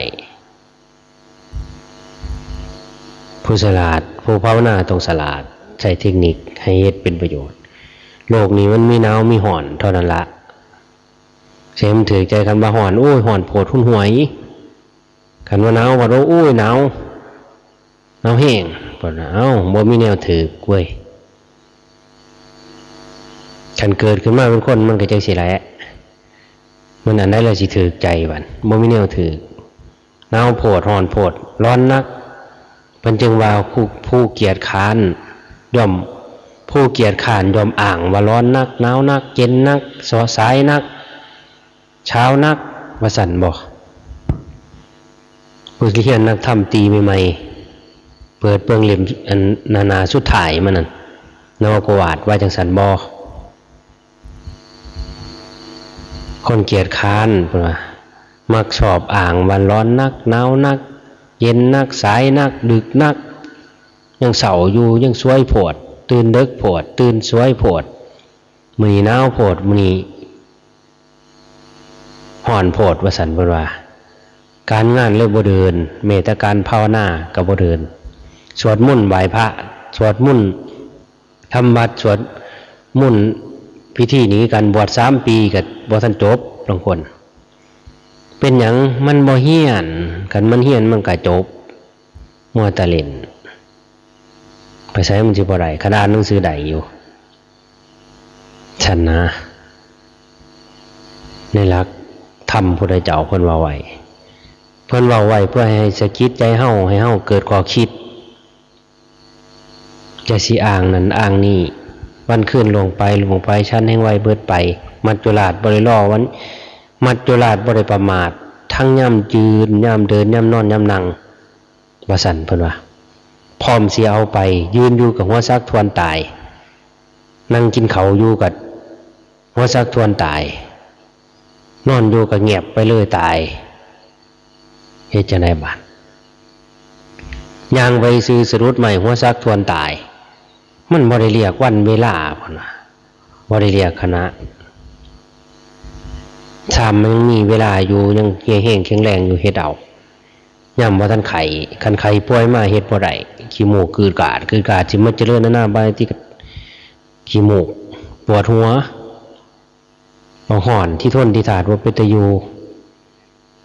ຜູ້ສະຫຼາດ, ຜູ້ພາວະນາຕ້ອງສະຫຼາດ, ໃຊ້ເທັກນິກໃຫ້ເຮັດເປັນປະໂຫຍດ. ໂລກນີ້ມັນມີໜາວມີຮ້ອນເທົ່ານັ້ນລະ, ໃຫ້ມັນຖືກໃຈ. ຄັນວ່າຮ້ອນ, ໂອ້ຍ, ຮ້ອນໂພດຮຸນຫວຍ. ຄັນວ່າໜາວ, ວ່າ, ໂອ້ຍ, ໜາວ, ໜາວແຮງ. ເພິ່ນວ່າ, ເອົ້າ, ບໍ່ມີແນວຖືກເວີຍ. ຄັນເກີດຂຶ້ນມາເປັນຄົນ, ມັນກໍຈັ່ງຊີ້ແຫຼະ. ມັນອັນໃດລະຊິຖືກໃຈບັດ? ບໍ່ມີແນວຖືກ. ໜາວໂພດ, ຮ້ອນໂພດ, ຮ້ອນໜັກ. ເພິ່ນຈຶ່ງວ່າ ຜູ້, ຜູ້ກຽດຄ້ານ ຍ່ອມພົ ຜູ້ກຽດຄ້ານຍ່ອມອ້າງວ່າຮ້ອນໜັກ, ໜາວໜັກ, ເຢັນໜັກ, ສາຍໜັກ, ຊາວໜັກ ວ່າຊັ້ນບໍ? ຜູ້ທີ່ຮຽນນັກທຳຕີໃໝ່ໆ ເປີດເບິ່ງເຫຼັ້ມອັນໜ້າໆສຸດທ້າຍມັນນັ້ນ ນະວະໂກວາດ ວ່າຈັ່ງຊັ້ນບໍ? ຄົນກຽດຄ້ານ ເພິ່ນວ່າ ມັກຊອບອ້າງວ່າຮ້ອນໜັກ, ໜາວໜັກ, ເຢັນໜັກ, ສາຍໜັກ, ດຶກໜັກ, ຍັງເຊົ້າຢູ່, ຍັງສວຍໂພດ, ຕື່ນເດິກໂພດ, ຕື່ນສວຍໂພດ, ມື້ນີ້ໜາວໂພດ, ມື້ນີ້ຮ້ອນໂພດ ວ່າຊັ້ນເພິ່ນວ່າ. ການງານເລີຍບໍ່ເດີນ, ແມ້ແຕ່ການພາວະນາກໍບໍ່ເດີນ. ສວດມົນໄຫວ້ພະ, ສວດມົນ ທຳວັດ ສວດມົນ ພິທີນີ້ຄືກັນ ບວດສາມປີກໍບໍ່ທັນຈົບ ລາງຄົນ. ເປັນຫຍັງມັນບໍ່ຮຽນ? ຄັນມັນຮຽນມັນກໍຈົບ, ມົວແຕ່ຫຼິ້ນ ໄປໃສມັນຊິບໍ່ໄດ້ ຄັນອ່ານໜັງສືໄດ້ຢູ່. ຊັ້ນນະ ໃນຫຼັກທຳພຸດທະເຈົ້າເພິ່ນເວົ້າໄວ້, ເພິ່ນເວົ້າໄວ້ເພື່ອໃຫ້ສະກິດໃຈເຮົາ, ໃຫ້ເຮົາເກີດຂໍ້ຄິດ. ຢ່າຊິອ້າງນັ້ນອ້າງນີ້, ວັນຄືນລ່ວງໄປລ່ວງໄປ, ສັນແຫ່ງໄວເບີດໄປ. ມັດຈຸລາດບໍ່ໄດ້ລໍວັນ, ມັດຈຸລາດບໍ່ໄດ້ປະໝາດ, ທັງຍາມຢືນ, ຍາມເດີນ, ຍາມນອນ, ຍາມນັ່ງ ວ່າຊັ້ນເພິ່ນວ່າ. ພ້ອມຊິເອົາໄປ, ຢືນຢູ່ກໍຫົວສັກທວນຕາຍ, ນັ່ງກິນເຂົ້າຢູ່ກໍ ຫົວສັກທວນຕາຍ, ນອນຢູ່ກໍແງບໄປເລີຍຕາຍ. ເຮັດຈັ່ງໃດບາດ? ຍ່າງໄປຊື່ສະດຸດໄມ້ ຫົວສັກທວນຕາຍ. ມັນບໍ່ໄດ້ລຽກວັນເວລາ ເພິ່ນວ່າ, ບໍ່ໄດ້ລຽກຂະນະ. ຊາມມັນຍັງມີເວລາຢູ່, ຍັງເຮງແຂງແຮງຢູ່, ເຮັດເອົາ. ຍາມບໍ່ທັນໄຂ້, ຄັນໄຂ້ປ່ວຍມາເຮັດບໍ່ໄດ້, ຂີ້ມູກກືດກາດ, ກືດກາດ ຊິມາຈະເລີນນານາບາຍຕິ ຂີ້ມູກ, ປວດຫົວ, ເອົາຮ້ອນທີ່ທົນທີ່ທາດ ບໍ່ເປັນຕາຢູ່.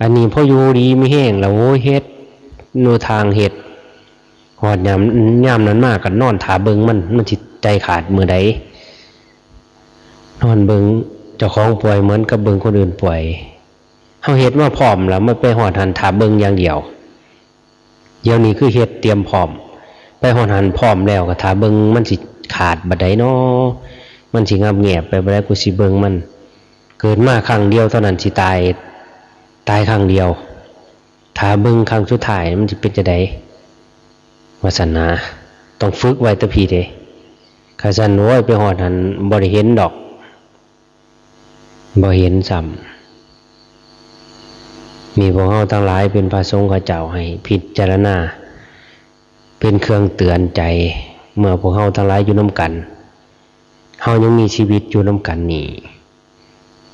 ອັນນີ້ພໍຢູ່ດີມີແຮງແລ້ວ ໂອ້ຍ ເຮັດໂນທາງເຮັດ, ຮອດຍາມ ຍາມນັ້ນມາກໍນອນຖ້າເບິ່ງມັນ, ມັນຊິໃຈຂາດມື້ໃດ. ນອນເບິ່ງເຈົ້າຂອງປ່ວຍ ເໝືອນກັບເບິ່ງຄົນອື່ນປ່ວຍ. ເຮົາເຮັດມາພ້ອມແລ້ວ ມາໄປຮອດຫັ້ນຖ້າເບິ່ງຢ່າງດຽວ. ດຽວນີ້ຄືເຮັດຕຽມພ້ອມ, ໄປຮອດຫັ້ນພ້ອມແລ້ວກໍຖ້າເບິ່ງມັນຊິຂາດບັດໃດນໍ, ມັນຊິງັບແງບໄປບັດໃດ, ກູຊິເບິ່ງມັນ. ເກີດມາຄັ້ງດຽວເທົ່ານັ້ນ ຊິຕາຍ, ຕາຍຄັ້ງດຽວ, ຖ້າເບິ່ງຄັ້ງສຸດທ້າຍມັນຊິເປັນຈັ່ງໃດ ວ່າຊັ້ນນາ. ຕ້ອງຝຶກໄວ້ແຕ່ພີ້ເດ້, ຄັນຊັ້ນ ໂອ້ຍ ໄປຮອດຫັ້ນບໍ່ໄດ້ເຫັນດອກ. ບໍ່ເຫັນຊ້ຳ. ມີພວກເຮົາທັງຫຼາຍເປັນພະສົງເຂົາເຈົ້າໃຫ້ພິຈາລະນາ ເປັນເຄື່ອງເຕືອນໃຈ, ເມື່ອພວກເຮົາທັງຫຼາຍຢູ່ນຳກັນ, ເຮົາຍັງມີຊີວິດຢູ່ນຳກັນນີ້,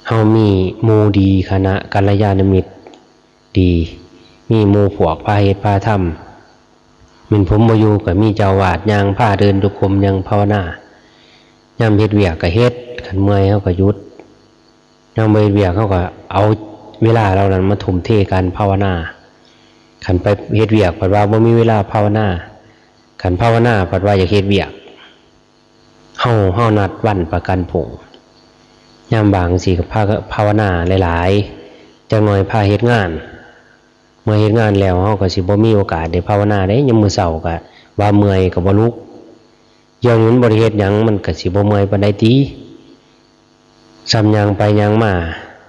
ເຮົາມີໝູ່ດີ, ຄະນະກັນລະຍານະມິດ ດີ, ມີໝູ່ພວກພາເຮັດພາທຳ. ແມ່ນຜົມບໍ່ຢູ່ກໍມີເຈົ້າອາວາດຍ່າງພາເດີນຈົງກົມ, ຍ່າງພາວະນາ. ຍາມເຮັດວຽກກໍເຮັດ, ຄັນເມື່ອຍເຮົາກໍຢຸດ. ຍາມບໍ່ເຮັດວຽກເຮົາກໍເອົາເວລາເຫຼົ່ານັ້ນມາທຸ່ມເທການພາວະນາ. ຄັນໄປເຮັດວຽກພັດວ່າບໍ່ມີເວລາພາວະນາ, ຄັນພາວະນາພັດວ່າຢາກເຮັດວຽກ. ເຮົາ ເຮົານັດວັນປະກັນພົງ, ຍາມວ່າງຈັ່ງຊີ້ກໍພາ ພາວະນາຫຼາຍໆ, ຈັກໜ່ອຍພາເຮັດງານ. ເມື່ອເຮັດງານແລ້ວ ເຮົາກໍຊິບໍ່ມີໂອກາດໄດ້ພາວະນາເດ້. ຍາມມື້ເຊົ້າກໍວ່າເມື່ອຍກໍບໍ່ລຸກ. ດຽວນີ້ມັນບໍ່ໄດ້ເຮັດຫຍັງ, ມັນກໍຊິບໍ່ເມື່ອຍປານໃດຕິ. ສ່ຳຍ່າງໄປຍ່າງມາ,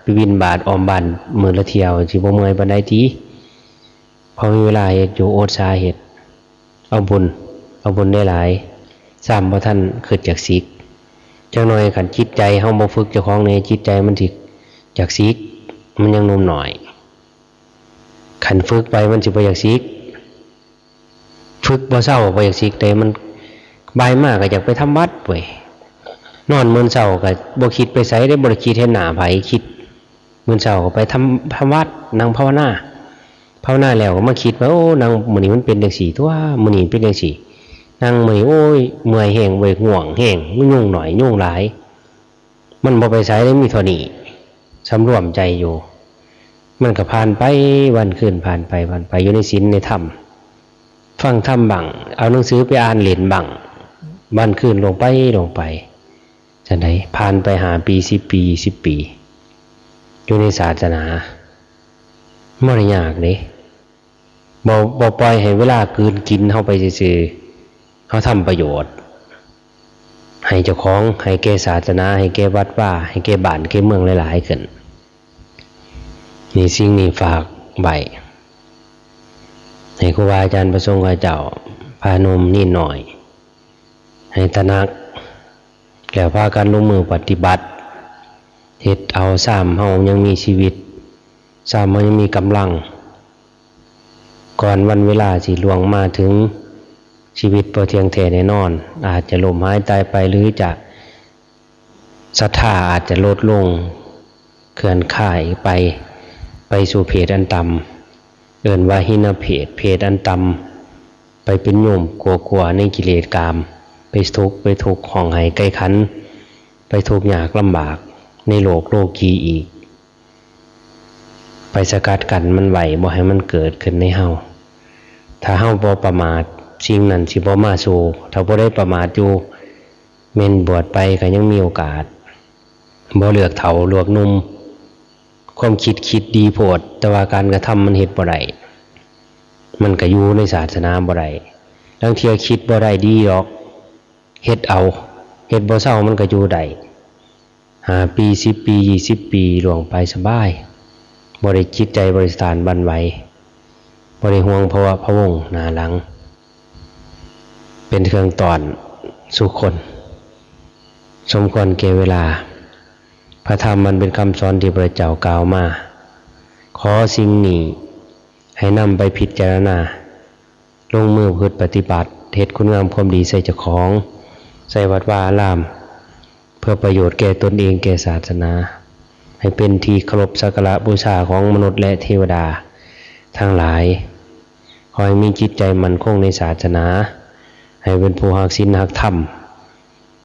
ໄປບິນບາດອ້ອມບ້ານມື້ລະທ່ຽວ, ຊິບໍ່ເມື່ອຍປານໃດຕິ. ພໍມີເວລາເຮັດຢູ່, ອົດສາເຮັດ. ເອົາບຸນ ເອົາບຸນຫຼາຍໆ, ຊ້ຳບໍ່ທັນຄິດຢາກສິກ. ຈັກໜ່ອຍຄັນຈິດໃຈເຮົາບໍ່ຝຶກເຈົ້າຂອງແດ່, ຈິດໃຈມັນຊິຢາກສິກ, ມັນຍັງໜຸ່ມໜ້ອຍ. ຄັນຝຶກໄປມັນຊິບໍ່ຢາກສິກ, ຝຶກບໍ່ເຊົາບໍ່ຢາກສິກເດ້. ມັນບ່າຍມາກໍຢາກໄປທຳວັດເວີຍ, ນອນມື້ເຊົ້າກໍບໍ່ຄິດໄປໃສເດ້, ບໍ່ໄດ້ຄິດເຫັນໜ້າໃຜ, ຄິດ ມື້ເຊົ້າກໍໄປທຳ ທຳວັດ, ນັ່ງພາວະນາ. ພາວະນາແລ້ວກໍມາຄິດວ່າ ໂອ້ ນັ່ງມື້ນີ້ມັນເປັນຈັ່ງຊີ້ຕົວະ, ມື້ນີ້ເປັນຈັ່ງຊີ້, ນັ່ງມື້ນີ້ ໂອ້ຍ ເມື່ອຍແຮງເວີຍ, ງ່ວງແຮງ, ຍຸງໜ້ອຍ ຍຸງຫຼາຍ. ມັນບໍ່ໄປໃສເດ້, ມີເທົ່ານີ້, ສຳລວມໃຈຢູ່. ມັນກໍຜ່ານໄປ, ວັນຄືນຜ່ານໄປ, ຜ່ານໄປ, ຢູ່ໃນສິນໃນທຳ, ຟັງທຳບ້າງ, ເອົາໜັງສືໄປອ່ານຫຼິ້ນບ້າງ, ວັນຄືນລ່ວງໄປ ລ່ວງໄປ. ຈັ່ງໃດ ຜ່ານໄປຫ້າປີ ສິບປີ ສິບປີ ຢູ່ໃນສາສະໜາ ບໍ່ໄດ້ຍາກເດ້. ບໍ່ ບໍ່ປ່ອຍໃຫ້ເວລາກືນກິນເຮົາໄປຊື່ໆ, ເຮົາທຳປະໂຫຍດ, ໃຫ້ເຈົ້າຂອງ, ໃຫ້ແກ່ສາສະໜາ, ໃຫ້ແກ່ວັດວາ, ໃຫ້ແກ່ບ້ານແກ່ເມືອງຫຼາຍໆຂຶ້ນ. ນີ້ ສິ່ງນີ້ຝາກໄວ້ໃຫ້ຄູບາອາຈານ ພະສົງເຂົາເຈົ້າ, ພະໜຸ່ມນີນນ້ອຍ ໃຫ້ຕະໜັກ ແລ້ວພາກັນລົງມືປະຕິບັດ ເຮັດເອົາ ຊາມເຮົາຍັງມີຊີວິດ, ຊາມເຮົາຍັງມີກຳລັງ. ກ່ອນວັນເວລາຊິລ່ວງມາເຖິງ, ຊີວິດບໍ່ທ່ຽງແທ້ແນ່ນອນ, ອາດຈະລົ້ມຫາຍຕາຍໄປ ຫຼືຈະ ສັດທາອາດຈະລົດລົງ, ເຄື່ອນຄ້າຍໄປ, ໄປສູ່ເພດອັນຕ່ຳ, ເອີ້ນວ່າຫິນນະເພດ, ເພດອັນຕ່ຳ, ໄປເປັນໂຍມກົວໆໃນກິເລດກາມ, ໄປທຸກ, ໄປທຸກຮ້ອງໄຫ້ໄກ່ຂັນ, ໄປທຸກຍາກລຳບາກໃນໂລກໂລກີອີກ. ໄປສະກັດກັ້ນມັນໄວ້, ບໍ່ໃຫ້ມັນເກີດຂຶ້ນໃນເຮົາ. ຖ້າເຮົາບໍ່ປະໝາດ, ສິ່ງນັ້ນຊິບໍ່ມາສູ່. ຖ້າຜູ້ໃດປະໝາດຢູ່, ແມ່ນບວດໄປກໍຍັງມີໂອກາດ, ບໍ່ເລືອກເຖົ້າເລືອກໜຸ່ມ. ຄວາມຄິດຄິດດີໂພດ, ແຕ່ວ່າການກະທຳມັນເຮັດບໍ່ໄດ້, ມັນກໍຢູ່ໃນສາສະໜາບໍ່ໄດ້. ລາງເທື່ອຄິດບໍ່ໄດ້ດີດອກ, ເຮັດເອົາ, ເຮັດບໍ່ເຊົາມັນກໍຢູ່ໄດ້. ຫ້າປີ, ສິບປີ, ຊາວປີລ່ວງໄປສະບາຍ, ບໍ່ໄດ້, ຈິດໃຈບໍ່ໄດ້ສະທ້ານຫວັ່ນໄຫວ, ບໍ່ໄດ້ຫ່ວງພະວະພະວົງໜ້າຫຼັງ. ເປັນເຄື່ອງຕ້ອນສູ່ຄົນ, ສົມຄວນແກ່ເວລາ. ພະທຳມັນເປັນຄຳສອນທີ່ພະເຈົ້າກ່າວມາ. ຂໍສິ່ງນີ້ໃຫ້ນຳໄປພິຈາລະນາ, ລົງມືປະພຶດປະຕິບັດ, ເຮັດຄຸນງາມຄວາມດີໃສ່ເຈົ້າຂອງ, ໃສ່ວັດວາອາລາມ, ເພື່ອປະໂຫຍດແກ່ຕົນເອງ, ແກ່ສາສະໜາ, ໃຫ້ເປັນທີ່ເຄົາລົບສັກກາລະບູຊາຂອງມະນຸດ ແລະ ເທວະດາທັງຫຼາຍ. ຂໍໃຫ້ມີຈິດໃຈໝັ້ນຄົງໃນສາສະໜາ, ໃຫ້ເປັນຜູ້ຮັກສິນຮັກທຳ,